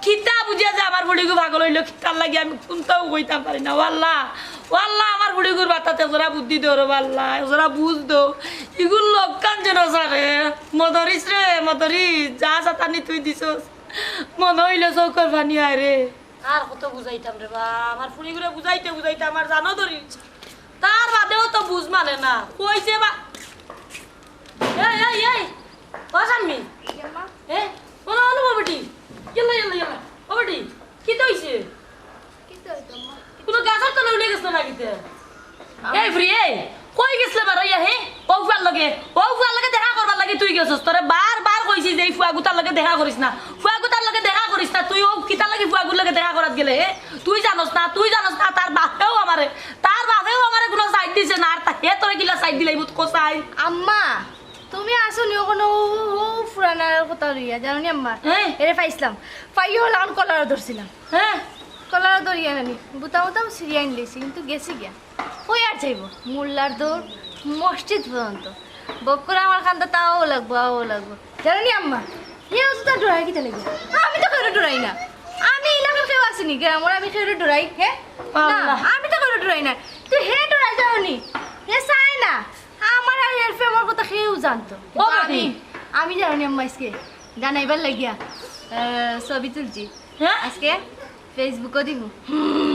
কিতা বুঝিয়া যে আমার ফুড়িগু পাগল হইলো, কিতার লাগি আমি কুন্তাও কইতাম পারি না। ও আল্লাহ, ও আল্লাহ, আমার ফুড়িগুর বাতাতে জরা বুদ্ধি দেও রে আল্লাহ, জরা বুঝ দেও। ইগুর লক্ষণ যেন সারে। মদরিস রে, মদরিস, যা সাতানি তুই দিছস। মনে হইল চৌকর পানি আয় রে। আর কত বুঝাইতাম রে বা, আমার ফুড়িগুরে বুঝাইতে বুঝাইতে আমার জানো ধরি। তার বাদেও তো বুঝ মানে না। কইছে বা, এই, এই, এই, ও শাম্মী। এ, ও না, ও না, ও বেটি। ইয়াল্লা, ইয়াল্লা, ইয়াল্লা। ও বেটি, কিতা অইছে? কিতা অইতো, মা? কোনো গাছর তলে উঠে গেছে না কিতা? এই ফ্রি, এই, কই গেছলে বারইয়া, হে? ও ফুয়ার লগে, ও ফুয়ার লগে দেখা করবার লাগি তুই গেছস। তোরে বারবার কইছি যে এই ফুয়াগুতার লগে দেখা করিস না, ফুয়াগুতার লগে দেখা করিস না। তুই ও কিতার লাগি ফুয়াগুর লগে দেখা করাত গেলে, হে? তুই জানোস না, তুই জানোস না, তার বাপেও আমারে, তার বাপেও আমারে কোনো সাইড দিছে না, আর তা হে তোরে কিলা সাইড দিলাই বুত কোসাই। আম্মা, তুমি আসো নি ওখানে, ও, ও, ও ফুরানার কথা লইয়া, জানো নি আম্মা? হ্যাঁ। এরে পাইছিলাম, পাইও হলাম কলারও ধরছিলাম। হ্যাঁ। কলারও ধরিয়া নানি, বুতা বুতাও সিরিয়া আনলেছি, কিন্তু গেছি গিয়া। কই আর যাইব? মোল্লার দৌড় মসজিদ পর্যন্ত। বক্কর আমার কান্দা তাও লাগবো, আও লাগবো। জানো নি আম্মা, এও তো তার ডরাই কিতা লাগে? আমি তো কেউ ডরাই না। আমি এলাকার কেউ আছি নি গ্রামর, আমি কেউ ডরাই, হ্যাঁ? না, আল্লাহ। আমি তো কেউ ডরাই না। তুই হে ডরাই যাও নি? হে চায় না। আমার আর এর প্রেমর কথা কেউ জানতো। ও কিন্তু ভাবি। আমি, আমি জানো নি আম্মা আজকে গান আইবার লাগিয়া, আহ, ছবি তুলছি। হ্যাঁ? আজকে Facebook-ও দিমু।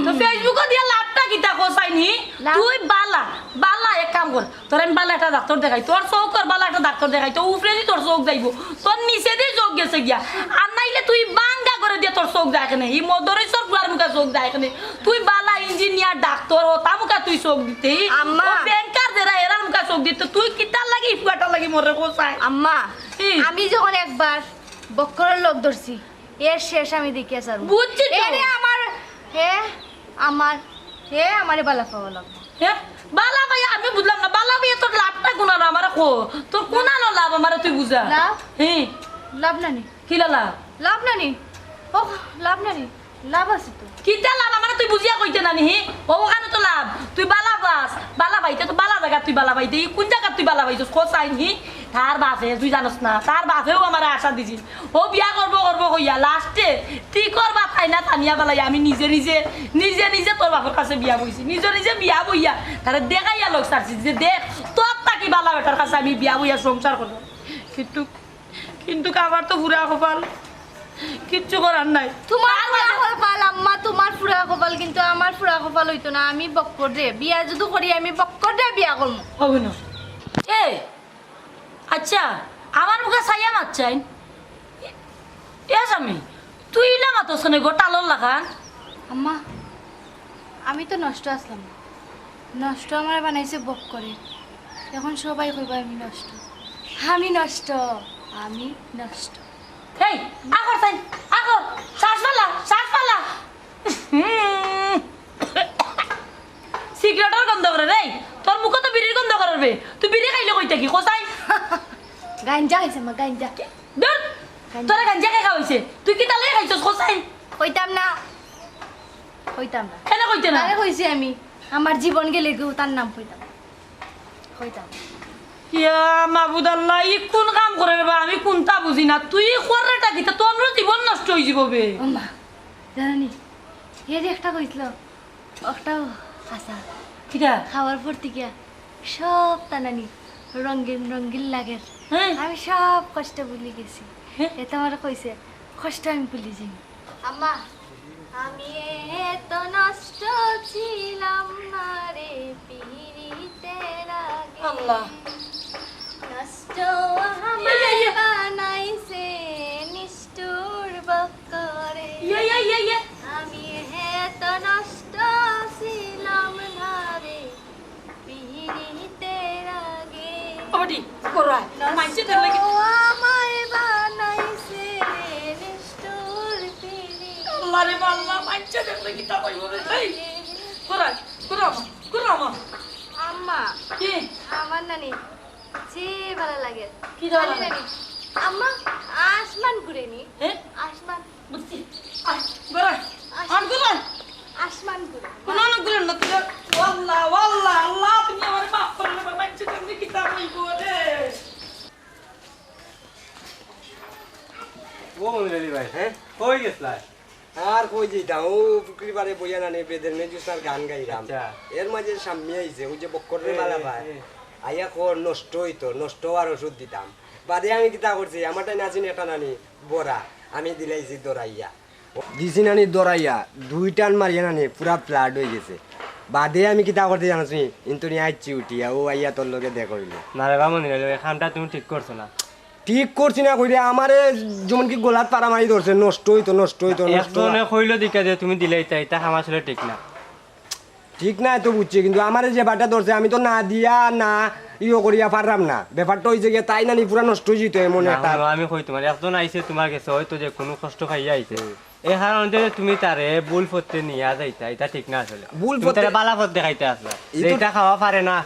তো Facebook-ও দিয়া লাভটা কিতা কসাইনি? লাভ? তুই বালা, বালা এক কাম কর। তোর আমি বালা একটা ডাক্তার দেখাই। তোর চোখর বালা একটা ডাক্তার দেখাই। তো উপরেদি তোর চোখ যাইবো। তোর নিচেদি চোখ গেছে গিয়া। আর নাইলে তুই বাঙ্গা করে দিয়া তোর চোখ যায় কেনে? ই মদরিসর ফুয়ার মুখা চোখ যায় কেনে? তুই বালা ইঞ্জিনিয়ার, ডাক্তার, ও তা মুখা তুই চোখ দিতে। আম্মা। ও ব্যাংকার যেরা এরার মুখা চোখ দিতে। তুই কিতার লাগি ই ফুয়াটার লাগি মরে কসাই? আম্মা, কি? আমি যখন একবার বক্করর লগ ধরছি, এর শেষ আমি দেখিয়া ছাড়মু। বুঝছি তো। এরে আমার, হে আমার, হে আমারে বালা পাওয়া লাগবো। হে? বালা ভাই, আমি বুঝলাম না। বালা ভাই, তোর লাভটা কোনানো আমারে কো? তোর কোনানো লাভ আমারে তুই বুঝা? লাভ? হে। লাভ না নি? কিলা লাভ? লাভ না নি? ও, লাভ না নি? লাভ আছে তো। কিতা লাভ আমারে তুই বুঝিয়া কইতে না নি, হি? ও, ওখানে তো লাভ। তুই বালা পাস, বালা পাইতে তো বালা জাগাত তুই বালা পাইতে। ই কোন জাগাত তুই বালা পাইছস? কসাইন, হি? তার বাপে, তুই জানোস না, তার বাপেও আমারে আশা দিছিল। ও বিয়া করবো, করবো কইয়া, লাস্টে তুই করবা তাই না, তানিয়া বালাই আমি নিজে নিজে, নিজে নিজে তোর বাপর কাছে বিয়া বইছি। নিজে নিজে বিয়া বইয়া, তারে দেখাইয়া লগ ছাড়ছি যে দেখ, তোর থাকি বালা বেটার কাছে আমি বিয়া বইয়া সংসার করবো। কিন্তু, কিন্তু আমার তো ফুরা কপাল, কিচ্ছু করার নাই। তোমার ফুরা কপাল আম্মা, তোমার ফুরা কপাল, কিন্তু আমার ফুরা কপাল হইতো না। আমি বক্কর রে বিয়া যদি করি, আমি বক্কর রে বিয়া করবো। হবে না। এ, আচ্ছা, আমার মুখে চাইয়া মাত চাইন। এ স্বামী, তুই ইলা মাতস কেনে গো, টালর লাখান? আম্মা, আমি তো নষ্ট আসলাম না। নষ্ট আমারে বানাইছে বক্করে। এখন সবাই কইবা আমি নষ্ট। আমি নষ্ট, আমি নষ্ট। এই, আগর চাইন, আগর, শ্বাস ফালা, শ্বাস ফালা। হুম। সিগারেটর গন্ধ করে রে। তোর মুখো তো বিড়ির গন্ধ করে রে। তুই বিড়ি খাইলে কই থাকি, কসাই? গাঞ্জা খাইছে মা, গাঞ্জা। ধুর, গাঞ্জা। তোরে গাঞ্জা কে খাওয়াইছে? তুই কিতা লগে খাইছস, কসাই? কইতাম না। কইতাম না। কেনে কইতে না? তারে কইছি আমি, আমার জীবন গেলে গো তার নাম কইতাম না। কইতাম না। ইয়া মাবুদ আল্লাহ, ই কোন কাম করে রে বা? আমি কোনটা বুঝি না। তুই কর রেটা কিতা? তোর জীবন নষ্ট হই যাব বে। ও মা, জানো নি? এ যে একটা কইছিল, ওটাও হাছা। কিতা? খাওয়ার পর থেকে সব তানানি রঙিন রঙিন লাগে। হ্যাঁ। আমি সব কষ্ট ভুলি গেছি। হ্যাঁ। এ তো আমার কইছে, কষ্ট আমি ভুলি যাই। আম্মা, আমি এত নষ্ট ছিলাম না রে পিরিতের আগে। আল্লাহ। নষ্ট ইয়া, ইয়া, ইয়া। আমারে বানাইছে নিষ্ঠুর বক্করে। ইয়া, ইয়া, ইয়া, ইয়া। আমি করায়। মানষে দেখলে কি? ও আমায় বানাইছে রে নিষ্ঠুর পিরিত। আল্লাহ রে আল্লাহ, মানষে দেখলে কিতা কইবো রে? এই, করায়, করামো, করামো। আম্মা, কি? আমার নানি যে ভালা লাগে। কি ভালা লাগে? নানি, আম্মা, আসমান ঘুরেনি। হ্যাঁ? আসমান। বুঝছি। আয়, বেরোয়। আয়। আর ঘুরো। আসমান ঘুরে। কোনো না ঘুরেন না তুই। ওয়াল্লাহ, ওয়াল্লাহ, আল্লাহ, তুমি আমারে মাফ করে দেবা। মানষে দেখলে কিতা কইবো রে? ও মনির আলী ভাই, হ্যাঁ? কই গেছলা? আর কই যাইতাম? ও পুকুরি পাড়ে বইয়া নানি বেদের মেজুসার গান গাইরাম। আচ্ছা। এর মাঝে সাম্মি আইছে, ওই যে বক্কর রে এ, বালা এ, ভাই। এ। আইয়া কর নষ্ট অইতো, নষ্ট অওয়ার ওষুধ দিতাম। বাদে আমি কিতা করছি, আমার তাই নাচিন একটা নানি বড়া, আমি দিলাইছি দৌড়াইয়া। দিছি নানি দৌড়াইয়া, দুই টান মারিয়া নানি পুরা flat অই গেছে। বাদে আমি কিতা করছি জানোস নি? ইনতনি আইছি উঠিয়া, ও আইয়া তোর লগে দেখা অইলো। না রে বা মনির আলী ভাই, কামটা তুমি ঠিক করছো না। ঠিক করছি না কইরে, আমারে যেমন কি গলাত পাড়া মারি ধরছে, নষ্ট অইতো, নষ্ট অইতো, নষ্ট অইতো। একজনে কইলো দিকা যে তুমি দিলাইতায়, ইতা কাম আসলে ঠিক না। ঠিক না, তো বুঝছি, কিন্তু আমারে যে বাটা ধরছে, আমি তো না দিয়া না ইয়ে করিয়া পারলাম না। ব্যাপারটা অইছে গিয়া তাই নানি পুরা নষ্ট অই যাইতো এমন না, একটা। হুনো, আমি কই তুমার, একজন আইছে তুমার গেছে, হয়তো যে কুনু কষ্ট পাইয়া আইছে। হুম। এই কারণে যে তুমি তারে ভুল পথে নিয়া যাইতায়, ইতা ঠিক না আসলে। ভুল তুমি পথে তারে বালা পথ দেখাইতা আছলা। ই যে তো ইতা খাওয়া পারে না।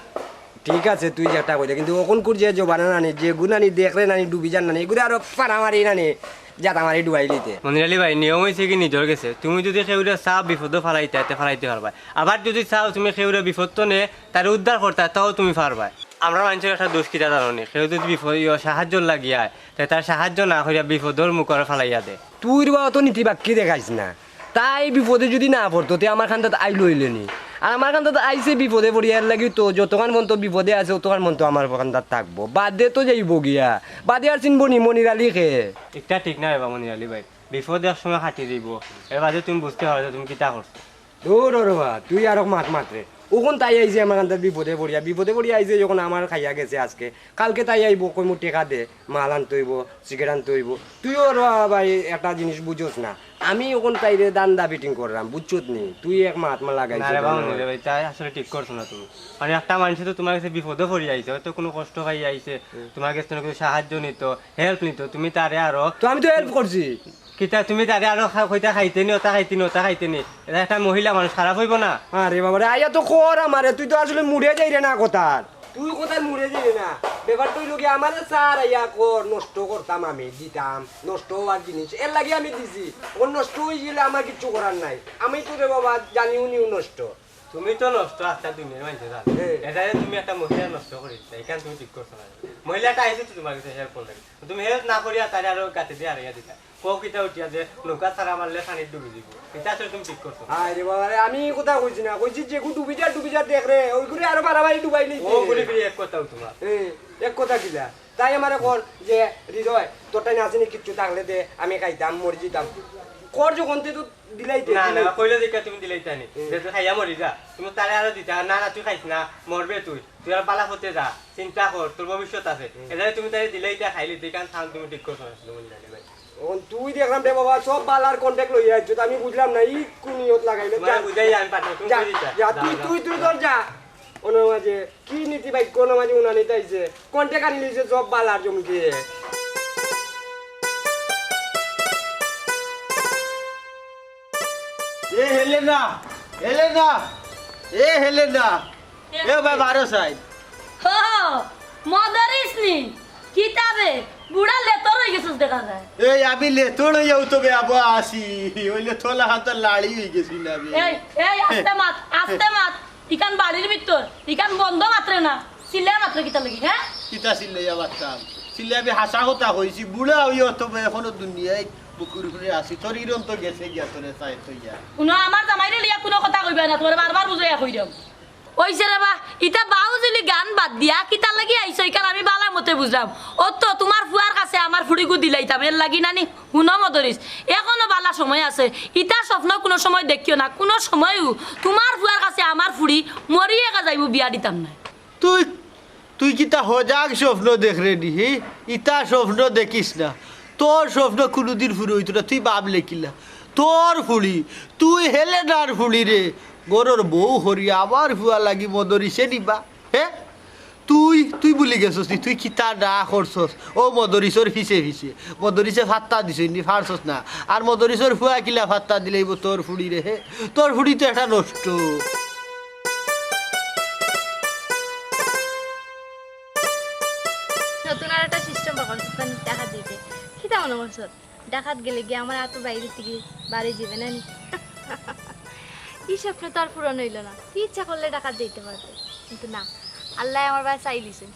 ঠিক আছে, তুই যেটা কইলে, কিন্তু অখনকুর যে জমানা নানি, যেগু নানি দেখরে নানি ডুবি যার নানি, এগুরে আরো পাড়া মারি নানি, জাতা মারি ডুবাই দিতে। মনির আলী ভাই, নিয়ম অইছে কি নিজর গেছে, তুমি যুদি কেউরে চাও বিপদো ফালাইতায়, তে ফালাইতে পারবায়। আবার যুদি চাও তুমি কেউরে বিপদ তনে তারে উদ্ধার করতায়, তাও তুমি পারবায়। আমরা মানষর একটা দোষ কিতা জানো নি? কেউ যুদি বিপদ, ইয়ো, সাহায্যর লাগি আয়, তে তার সাহায্য না করিয়া বিপদর মুখো ফালাইয়া দে। তুই রে বা অত নীতি বাক্কি দেখাইস না। তাই বিপদে যুদি না পড়তো, তে আমার কান্দাত আইলো অইলে নি। আর আমার কান্দাত আইছে বিপদে পড়িয়া, এর লাগি তো যতখান পর্যন্ত বিপদে আছে, অতখান পর্যন্ত আমার কান্দাত থাকবো। বাদে তো যাইবো গিয়া। বাদে আর চিনবো নি মনির আলী কে? ইটা ঠিক না রে বা মনির আলী ভাই। বিপদ এক সময় কাটি যাইবো। এর বাদে তুমি বুঝতে পারো যে তুমি কিতা করছো। দূর ওরে বা, তুই আরো মাত মাত রে। অখন তাই আইছে আমার কান্দাত বিপদে পড়িয়া, বিপদে পড়িয়া আইছে যখন আমার খাইয়া গেছে আজকে। কালকে তাই আইবো, কইমু টেকা দে, মাল আনতে অইবো, সিগারেট আনতে অইবো। তুইও ওরে বা ভাই একটা জিনিস বুঝোস না। আমি অখন তাইরে ধান্দা betting কররাম, বুঝছত নি? তুই এক মাত মা লাগাইছ না রে বা, না। মনির আলী ভাই, তাই আসলে ঠিক করছো না তুমি। মানে একটা মানষে তো তুমার গেছে বিপদো পড়িয়া আইছে, হয়তো কুনু কষ্ট পাইয়া আইছে, হুম। তুমার গেছে কুনু সাহায্য নিতো, help নিতো, তুমি তারে আরো তো আমি তো help করছি। কিতা তুমি তারে আরো খা-, কইতা খাইতে নি, ওটা খাইতে নি, ওটা খাইতে নি। ইটা একটা মহিলা মানুষ খারাপ অইবো না? আরে বাবা রে, আইয়া তো কর আমারে, তুই তো আসলে মুড়ে যাইরে না কথার। তুই কথার মুড়ে যাইরে না। ব্যাপারটা অইলো কি, আমারে স্যার আইয়া কর, নষ্ট করতাম আমি, দিতাম, নষ্ট অওয়ার জিনিস। এর লাগি আমি দিছি। অখন নষ্ট অই গেলে আমার কিচ্ছু করার নাই। আমি তো রে বাবা জানিও নিও নষ্ট। তুমি তো নষ্ট, আস্তা দুনিয়ার মানষে জানে। হ্যাঁ। ইটা যে তুমি একটা মহিলা নষ্ট করিছো, ইখান তুমি ঠিক করছো না। মহিলাটা আইছে তো তুমার গেছে help করার লাগি। তুমি help না করিয়া তারে আরো গাতে দিয়া হারাইয়া দিতা। কও কিতা উঠিয়া যে নৌকা ছাড়া মারলে পানিত ডুবি যাইবো। ইটা আসলে তুমি ঠিক করছো না। আরে বাবা রে, আমি ই কথা কইছি না। কইছি যেগু ডুবি যা, ডুবি যা দেখরে, ওইগুরে আরো বাড়াবাড়ি ডুবাই লইতে। ও ঘুরি ফিরি এক কথাও তুমার। এ, এক কথা কিলা? তাই আমারে কর যে, "হৃদয়, তোর তাই নাচিনি কিচ্ছু থাকলে দে, আমি খাইতাম, মরি যাইতাম।" কর যখন তে তো দিলাইতে, না, না, দিলাই। কইলে দেখিয়া তুমি দিলাইতায় নি। হুম। যে তুই খাইয়া মরি যা। তুমি তারে আরো দিতা, "না, না, তুই খাইস না, মরবে তুই। তুই আর বালা পথে যা, চিন্তা কর, তোর ভবিষ্যৎ আছে।" হুম। এরে তুমি তারে দিলাইতায়, খাইলিতে, ইখান থাম তুমি ঠিক করছো না, মনির আলী ভাই। অখন তুই দেখরাম রে বাবা, সব বালার contact লইয়া আইছো, তো আমি বুঝলাম না, ই কুন নিয়ত লাগাইলে? তুমারে যা, বুঝাই আমি পারতাম, তুমি যা, কই দিতা? যা, যা, তুই, যা। তুই, তুই ধর যা। অনো মাঝে কি নীতি বাক্য, অনো মাঝে উনানি তাইছে। Contact আনি লইছে সব বালার জমকে। এ হেলেনা, হেলেনা, এ হেলেনা। এ ভাই, বারো সাইড। ও, মদরিস নি? কিতাবে? বুড়া লেতর অই গেছস দেখা যায়। এই, আমি লেতর অইয়াও তো বে আবো আছি। অইলে তোলা হাত লাড়ি অই গেছি না আমি। এই, এই, আস্তে মাত, আস্তে মাত। ইখান বাড়ির ভিতর, ইখান বন্ধ মাতরে না। চিল্লায় মাতরে কিতার লাগি, হ্যাঁ? কিতা চিল্লাইয়া মাততাম? চিল্লাই আমি হাছা কথা কইছি। বুড়া অইয়াও তো বে এখনো দুনিয়াত বুকুর উপরে আছি। তোর ইরন তো গেছে গিয়া, তোরে চাই তো ইয়া। হুনো, আমার জামাইরে লইয়া কুনু কথা কইবায় না, তুমারে বারবার বুঝাইয়া কইরাম। অইছে রে বা, ইতা বাউজুলি গান বাদ দিয়া কিতার লাগি আইছো, ইখান আমি বালা মতে বুঝলাম। অতো তুমার ফুয়ার কাছে আমার ফুড়িগু দিলাইতাম, এর লাগি নানি? হুনো মদরিস, এখনো বালা সময় আছে। ইতা স্বপ্ন কুনু সময় দেখিও না, কুনু সময়ও তুমার ফুয়ার কাছে আমার ফুড়ি মরিয়া যাইবো, বিয়া দিতাম নায়। তুই তুই কিতা হজাগ স্বপ্ন দেখরে নি, হি? ইতা স্বপ্ন দেখিস না। তোর স্বপ্ন কুনুদিন পুরো অইতো না, তুই ভাবলে কিলা? তোর ফুড়ি, তুই হেলেনার ফুড়ি রে। ঘরর বউ করি আমার ফুয়া লাগি মদরিসে নিবা, হে? তুই, তুই ভুলি গেছস নি, তুই কিতা না করছস? ও মদরিছর পিছে পিছে, মদরিছে ফাত্তা দিছইন নি, পারছস না। আর মদরিছর ফুয়া কিলা ফাত্তা দিলাইবো তোর ফুড়িরে, হে? তোর ফুড়ি তো একটা নষ্ট। নতুন আর একটা সিস্টেম বার করছে, তার ডাকাত দিতে। কিতা মনে করছস? ডাকাত গেলে গিয়া আমার আতো বাইরে থেকে বাড়ি যাইবে না নি? ই স্বপ্ন তো আর পূরণ হইল না। তুই ইচ্ছা করলে ডাকাত যাইতে পারতে, কিন্তু না, আল্লাহ আমার বায় চাই দিছে।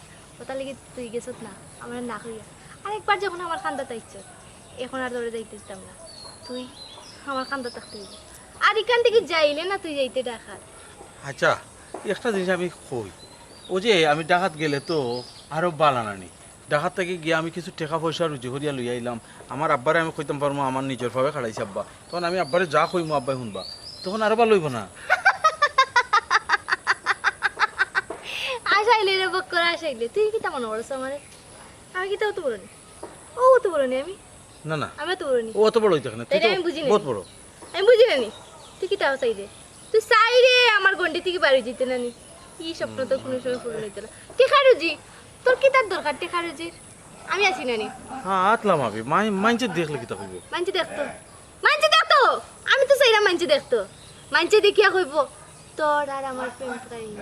ওটার লাগি তুই গেছত না, আমার না কইয়া। আর একবার যখন আমার কান্দাত আইছস, এখন আর তোরে যাইতে দিতাম না। তুই আমার কান্দাত থাকতে হইবে। আর এখান থেকে যাইলে না তুই যাইতে ডাকাত। আচ্ছা, একটা জিনিস আমি কই, ও যে আমি ডাকাত গেলে তো আরো বালা নানি। ডাকাত থাকি গিয়া আমি কিছু টেকা পয়সা রুজি করিয়া লইয়া আইলাম, আমার আব্বারে আমি কইতাম পারমু আমার নিজর পায়ে খাড়াইছি আব্বা, তখন আমি আব্বারে যা কইমু আব্বায় হুনবা, তখন আরো বালা অইবো না? আশাইলে রে বক্কর, আশাইলে। তুই কিতা মনে করছ আমারে? আমি কিতা অত বড় নি? ও অত বড় নি আমি? না, না। আমি অত বড় নি। ও অত বড় অইতে কেনে? তুই তাইলে তো আমি বুঝি না বহুত নি। বড়। আমি বুঝি না নি। তুই কিতা চাইরে? তুই চাইরে আমার গন্ডি থেকে বাড়ি যেতে না নি। ই স্বপ্ন তো কোনো সময় পূরণ হইতো না। টেকা রুজি, তোর কিতার দরকার টেকা রুজির? আমি আছি না নি। হ্যাঁ, আতলাম আবি। মাই-, মাইনষে দেখলে কিতা কইবো? মাইনষে দেখতো। মাইনষে দেখতো। আমি তো চাইরাম মাইনষে দেখতো। মাইনষে দেখিয়া কইবো, "তোর আর আমার প্রেম কাহিনী।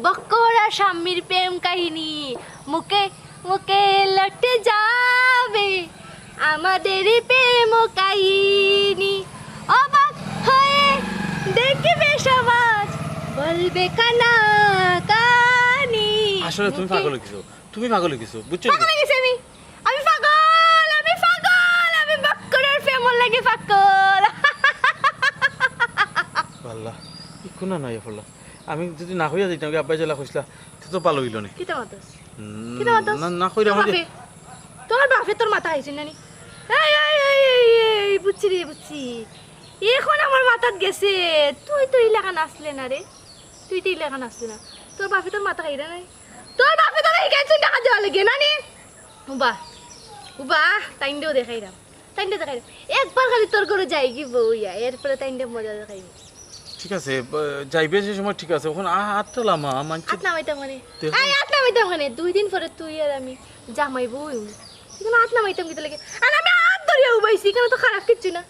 বক্কর আর শাম্মীর প্রেম কাহিনী। মুখে মুখে লটে যাবে আমাদের প্রেম কাহিনী। অবাক হয়ে দেখবে সমাজ, বলবে কানাকানি।" আসলে তুমি মুখে পাগল অই গেছো। তুমি পাগল অই গেছো, বুঝছো নি? পাগল অই গেছি আমি। আমি পাগল, আমি পাগল, আমি বক্করের প্রেমর লাগি পাগল। আল্লাহ, ই কোন নাই পড়লা। আমি যদি না কইয়া যাইতাম, কি আব্বায় যেলা কইছলা, তে তো ভালা অইলো নি। কিতা মাতস? উম, কিতা মাতস? না, না কইরা তোর আমারে বাপে, তোর বাপে তোর মাথা খাইছে না নি? এই, এই, এই, এই, এই, বুঝছি রে, বুঝছি। এখন আমার মাথাত গেছে, তুই তো ইলাখান আছলে না রে। তুই তো ইলাখান আছলে না। তোর বাপে তোর মাথা খাইরা নাই। তোর বাপে তোর এই গেছে টাকা দেওয়া লাগে না নি? উবা, উবা, তাইনরেও দেখাইরাম। তাইনরে দেখাইরাম। একবার খালি তোর ঘরো যাইগি বউয়া, এরপরে তাইনরে মজা দেখাইমু। ঠিক আছে, ব-, যাইবে যে সময় ঠিক আছে, অখন আ-, আতলা মা, মানছে আত নামাইতাম কেনে? দেখো। এই, আত নামাইতাম কেনে? দুই দিন পরে তুই আর আমি জামাই বউ অইমু। ইখানো আত নামাইতাম কিতা লাগি? আর আমি আত ধরিয়া উবাইছি, ইখানো তো খারাপ কিচ্ছু না।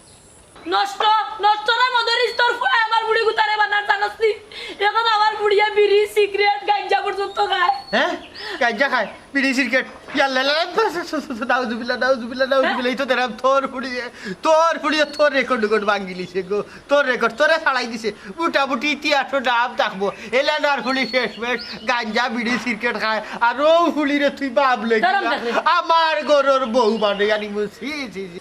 নষ্ট, নষ্ট রে মদরিছ, তোর ফুয়ায় আমার ফুড়ি গুতারে বানার জানস নি? এখন আমার ফুড়িয়ে বিড়ি, সিগারেট, গাঞ্জা পর্যন্ত খায়। হ্যাঁ? গাঞ্জা খায়, বিড়ি, সিগারেট। ইয়াল্লা, লা, লা, নাউজুবিল্লাহ, নাউজুবিল্লাহ, নাউজুবিল্লাহ। এই তো দেখরাম তোর ফুড়িয়ে, তোর ফুড়িয়ে তোর রেকর্ড রেকর্ড ভাঙ্গিলিছে গো। তোর রেকর্ড, তোরে ছাড়াই দিছে। মোটামুটি ইতিহাসো নাম থাকবো। এলানার ফুড়ি শেষমেশ গাঞ্জা, বিড়ি, সিগারেট খায়। আর অউ ফুড়িরে তুই বাপ লই গেলা। আমার ঘরর বউ বানাইয়া নিমু। ছি, ছি, ছি।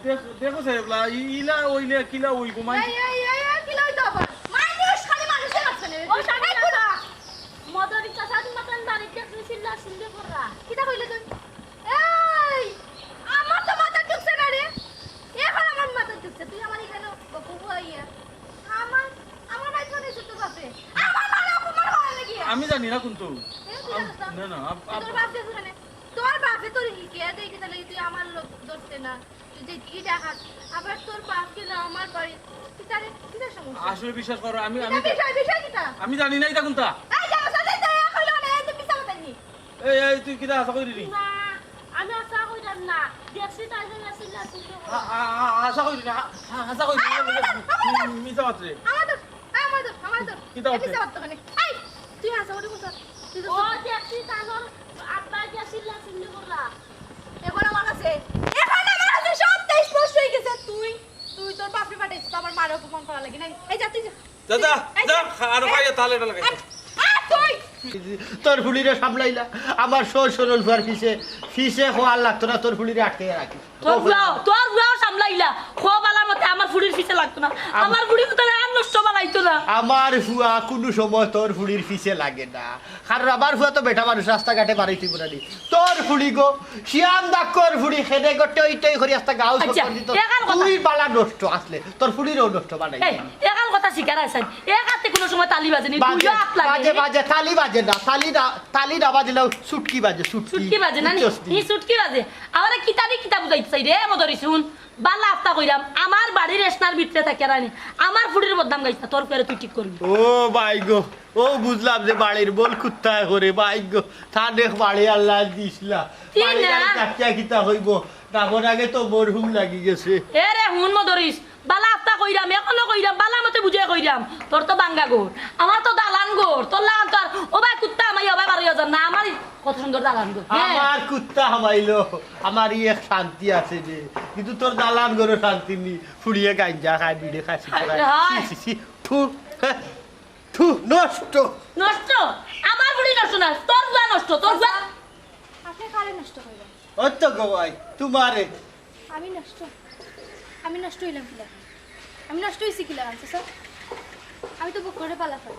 দেখো, দেখো সাহেবলা, ই-, ইলা অইলে কিলা অইবো মাই? এই, এই, এই, এই, কিলা অইতো আবার? মানুষ খালি মানুষের মাঝখানে। ও, এই, সামনে কোন? মদরি চাচা, তুমি মাতান বাড়িতে তুমি চিল্লা চিল্লি কররা। কিতা কইলে তুই? এই, আমার তো মাথা ঢুকছে না রে। এখন আমার মাথা ঢুকছে। তুই আমার ইখানো বকু বুয়াইয়া। আমার, আমার মাইর খাইছে তোর বাপে। আমার মারে অপমান করার লাগি। আমি জানি না কুন্তা। এ, তুই আম-, জানিস না? না, না, আপ-, আপ- তোর বাপ দেখো এখানে। তোর বাপে তোর হিকে দেয় কিতা লাগি তুই আমার লোক ধরতে না। তুই যে কি দেখাস, আবার তোর বাপ কিলা আমার বাড়ি, তুই তারে কিতা সমস্যা? আসলে বিশ্বাস করো, আমি, এটা আমি, বিষয়, বিষয় কিতা? আমি জানি না ইটা কুন্তা। এই যে আমার সাথে তো এক হইলো না, এই তো মিছা কথা নি। এই, এই, তুই কিতা হাছা কইলি নি? না, আমি হাছা কইরাম না। দেখছি তাই জন্য চিল্লা চিল্লি করে। আ-, আ-, আ-, হাছা কইলি না, হা-, হা-, হাছা কইলি না, আমার দর, আমার দর। মিছা মাতরে। আমার দর, আমার দর, আমার দর। কিতা এই মাতরে? মিছা মাততো কেনে? এই, তুই হাছা কইলি কুন্তা? তুই তো ও দেখছি তাই জন্য আব্বা গিয়া চিল্লা চিল্লি করলা। এখন আমার কাছে, এখন আমার কাছে সবটা স্পষ্ট হয়ে গেছে। তুই, তুই তোর বাপরে পাঠাইছিস তো আমার মারে অপমান করার লাগি, নাই? এই যা, তুই যা। যা, যা, এই যা, যা। আরো এই খাইয়া তালে এটা লাগাই। আ, আ, তুই। তোর ফুড়িরে সামলাইলা, আমার সহজ সরল ফুয়ার পিছে, পিছে খোয়ার লাগতো না, তোর ফুড়িরে আটকে রাখিস। তোর ফুয়াও, তোর ফুয়াও সামলাইলা, খো বালা মতে আমার ফুড়ির পিছে লাগতো না। আম- আমার ফুড়ি কোথায় আর নষ্ট বানাইতো না। আমার ফুয়া কোনো সময় তোর ফুড়ির পিছে লাগে না। কারণ আমার ফুয়া তো বেটা মানুষ, রাস্তাঘাটে বাড়াইতে পারে নি। তোর ফুড়ি গো, শিয়াম ডাক্কর ফুড়ি, খেদে গো, টই টই করি আস্তা গাও আচ্ছা, চক্কর দিত। এখান কথা। তুই বালা নষ্ট আসলে, তোর ফুড়িরও নষ্ট বানাই এই, দিবি। এখান কথা শিকার আছেন। এক হাতে কোনো সময় তালি বাজে নি, বাজে, দুইও হাত লাগে বাজে, নি। বাজে, তালি বাজে না, তালি না, তালি না বাজলেও সুটকি বাজে, সুটকি। সুটকি বাজে না নি? বুঝছস নি? ই সুটকি বাজে। আমারে কিতা দি কিতা বুঝাইতে চাই রে, মদরি শুন। বালা আস্তা কইরাম, আমার বাড়ির রেশনার ভিতরে থাকিয়া রানি, আমার ফুড়ির বদনাম গাইছ না, তোর ফুয়ারে তুই ঠিক করবি। ও ভাই গো, ও বুঝলাম যে বাড়ির বল কুত্তায় করে, ভাগ্য। তার দেখ বাড়ি আল্লাহ দিছলা। কি বাড়ি না? গাড়ি কাটিয়া কিতা হইব? ডাবর আগে তো মরহুম লাগি গেছে। এ রে, হুন মদরিস, বালা আফতা কইরাম, এখনো কইরাম, বালা মতে বুঝে কইরাম। তোর তো বাঙ্গা ঘর, আমার তো দালান ঘর, তোর লাগান তো আর, ও ভাই কুত্তা আমাই, ও ভাই বারো হাজার না, আমারই কত সুন্দর দালান ঘর। হ্যাঁ। আমার কুত্তা হামাইলো, আমার ই এক শান্তি আছে যে, কিন্তু তোর দালান ঘরে শান্তি নি। ফুড়িয়ে গাঞ্জা খায়, বিড়ে খায়, সিগারেট খায়। হায় হায়। ছি, ছি, ছি, থু, হ্যাঁ, থু, নষ্ট। নষ্ট? আমার ফুড়ি নষ্ট না, তোর ফুয়া নষ্ট, তোর ফুয়া। আপনি কারে নষ্ট করবেন? ওই তো গো ভাই, তোমারে। আমি নষ্ট? আমি নষ্ট হইলাম কি লাগে? আমি নষ্ট হইছি কি লাগে, আচ্ছা স্যার? আমি তো বক্করে বালা পাই,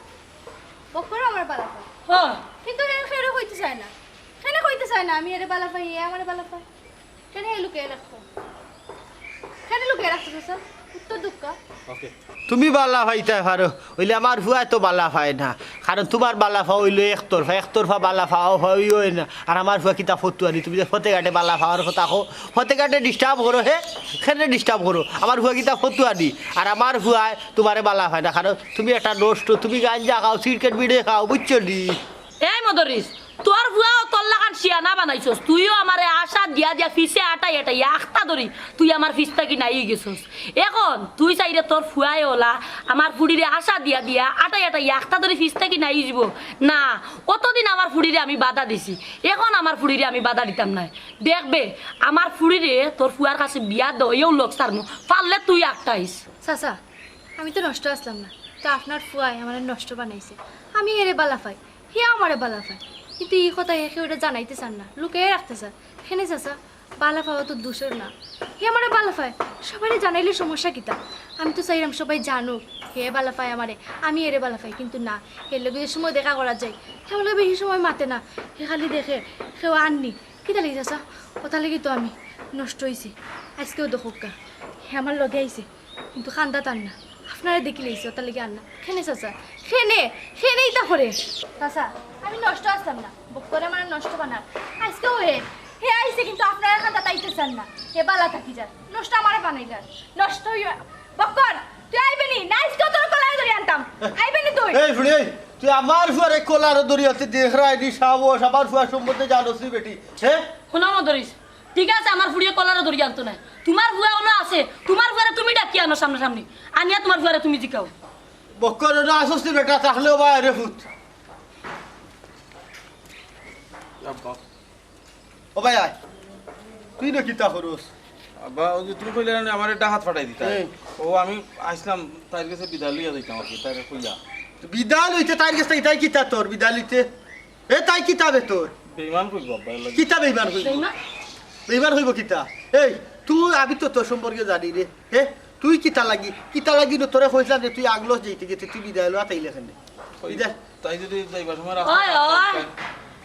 বক্করও আমার বালা পাই। হ্যাঁ। কিন্তু এর কেউ কইতে চায় না, কেন কইতে চায় না আমি এরে বালা পাই, এ আমারে বালা পায়? কেন এই লুকিয়ে রাখতো? কেন লুকিয়ে রাখতো স্যার? উত্তর দুঃখ। ওকে। তুমি বালা পাইতায় পারো, অইলে আমার ফুয়ায় তো বালা পায় না। কারণ তোমার বালা পাওয়া অইলো একতরফা, একতরফা বালা পাওয়া অয় না। আর আমার ফুয়া কিতা ফতুয়ারি, তুমি যে ফতে ঘাটে বালা পাওয়ার কথা কও, ফতে ঘাটে ডিস্টার্ব করো, হে, কেনে ডিস্টার্ব করো? আমার ফুয়া কিতা ফতুয়ারি? আর আমার ফুয়ায় তোমারে বালা পায় না, কারণ তুমি একটা নষ্ট, তুমি গাঞ্জা খাও, সিগারেট বিড়ে খাও, বুঝছো নি? এই মদরিস, তোর ফুয়াও তোর লাখান শিয়ানা বানাইছস, তুইও আমারে আশা দিয়া দিয়া ফিছে আটাই আটাই আখতা ধরি তুই আমার ফিছ থাকি নাই গেছস। এখন তুই চাইরে তোর ফুয়ায় ওলা আমার ফুড়িরে আশা দিয়া দিয়া আটাই আটাই আখতা ধরি ফিছ থাকি নাই যাব না। অতদিন আমার ফুড়িরে আমি বাধা দিছি, এখন আমার ফুড়িরে আমি বাধা দিতাম নায়। দেখবে, আমার ফুড়িরে তোর ফুয়ার কাছে বিয়া দেওয়াইও লগ ছাড়মু, পারলে তুই আটকাইস। চাচা, আমি তো নষ্ট আসলাম না, তো আপনার ফুয়ায় আমারে নষ্ট বানাইছে। আমি এরে বালা পাই, হে আমারে বালা পায়, কিন্তু ই কথা হে কেউরে জানাইতে চার না, লুকাইয়া রাখতে চার। কেনে চাচা, বালা পাওয়া তো দোষর না, হে আমারে বালা পায়, সবাইরে জানাইলে সমস্যা কিতা? আমি তো চাইরাম সবাই জানুক হে বালা পায় আমারে, আমি এরে বালা পাই, কিন্তু না, হের লগে যে সময় দেখা করা যায়, হে আমার লগে বেশি সময় মাতে না, হে খালি দেখে, কেউ আননি। কিতা লাগি চাচা? ওটা লাগি তো আমি নষ্ট হইছি। আজকেও দেখউক্কা, হে আমার লগে আইছে, কিন্তু কান্দাত আর না, আপনারে দেখিলাইছে, ওটা লাগি আর না। কেনে চাচা? কেনে? কেনে ইতা করে? চাচা, আমি নষ্ট আসলাম না, বক্করে আমারে নষ্ট বানার। আজকেও হে, হে আইছে, কিন্তু আপনারে কান্দাত আইতে চার না। হে বালা থাকি যার, নষ্ট আমারে বানাইলার। নষ্ট হইয়া, বক্কর, তুই আইবে নি? না, আজকেও তোর কলার দড়ি আনতাম। আইবে নি তুই? এই ফুড়ি, এই, তুই আমার ফুয়ারে কলার দড়ি আনতে দেখরায় নি সাহস, আমার ফুয়ার সম্বন্ধে জানোস নি বেটি, হে? হুনো মদরিস, ঠিক আছে, আমার ফুড়িয়ে কলার দড়ি আনতো নায়, তোমার ফুয়া অনো আছে, তোমার ফুয়ারে তুমি ডাকিয়া আনো সামনাসামনি, আনিয়া তোমার ফুয়ারে তুমি জিকাও। বক্কর অনো আসোস নি বেটা, থাকলেও বাইরে ফুত। আব্বা। ও ভাই আয়, তুই না কিতা করস? আব্বা, ওই যে তুমি কইলে না, আমারে ডাকাত ফাটাই দিতা। হুম। ও আমি আইছলাম, তাইর গেছে বিদায় লইয়া যাইতাম আর কি, তাইরে কইয়া। তো বিদায় লইতে তাইর গেছে, তাই কিতা তোর বিদায় লইতে? এ, তাই কিতা বে তোর? বেইমান কইবো আব্বা, এর লাগি। কিতা বেইমান কইবো? বেইমান? বেইমান কইবো কিতা? এই, তুই, আমি তো তোর সম্পর্কে জানি রে। হে, তুই কিতা লাগি? কিতা লাগি না তোরে কইছলাম যে তুই আগলস যাইতে গেতে তুই বিদায় লওয়া তাইলে কেনে? ওই বিদায়। তাই যদি যাইবার সময় রাস্তা ওই, ওই।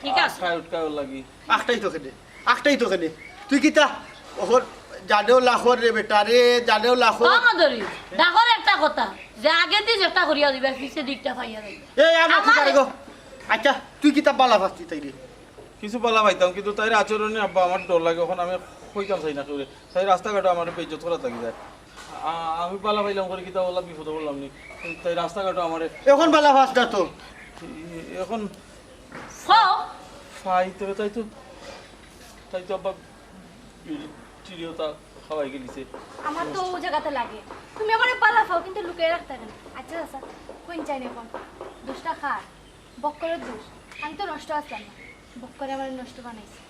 ঠিক আছে। আটকায় উটকায় ওর লাগি। আখটাই তো কেনে, আখটাই তো কেনে। তুই কিতা? ওহর জানেও লাখর রে বেটা রে, জানেও লাখর। কম ধরি, ডাকর একটা কথা, যে আগে দি যেটা করিয়া দিবা, পিছে দিকটা পাইয়া যাইবা। এই আমার ঠিক আমারে আছে গো। আচ্ছা, তুই কিতা বালা পাস নি তাইরে? কিছু বালা পাইতাম, কিন্তু তাইর আচরণে আব্বা আমার ডর লাগে। এখন আমি কইতাম চাই না কেউরে। তাই রাস্তাঘাটে আমার বেইজ্জত করা থাকি যায়। আ-, আমি বালা পাইলাম করে কিতা ওলা বিপদে পড়লাম নি। তাই রাস্তাঘাটে আমারে এখন বালা পাস না তো। এখন কও। পাই তো, তাই তো, তাই তো আব্বা বিড়ি টিড়িও তা খাওয়াই গেলিছে। আমার তো ও জাগাতে লাগে। তুমি আমারে বালা পাও, কিন্তু লুকাই রাখতা কেনে? আচ্ছা, আচ্ছা, কোন চাই না এখন? দোষটা কার? বক্করের দোষ। আমি তো নষ্ট আসলাম না, বক্করে আমারে নষ্ট বানাইছে।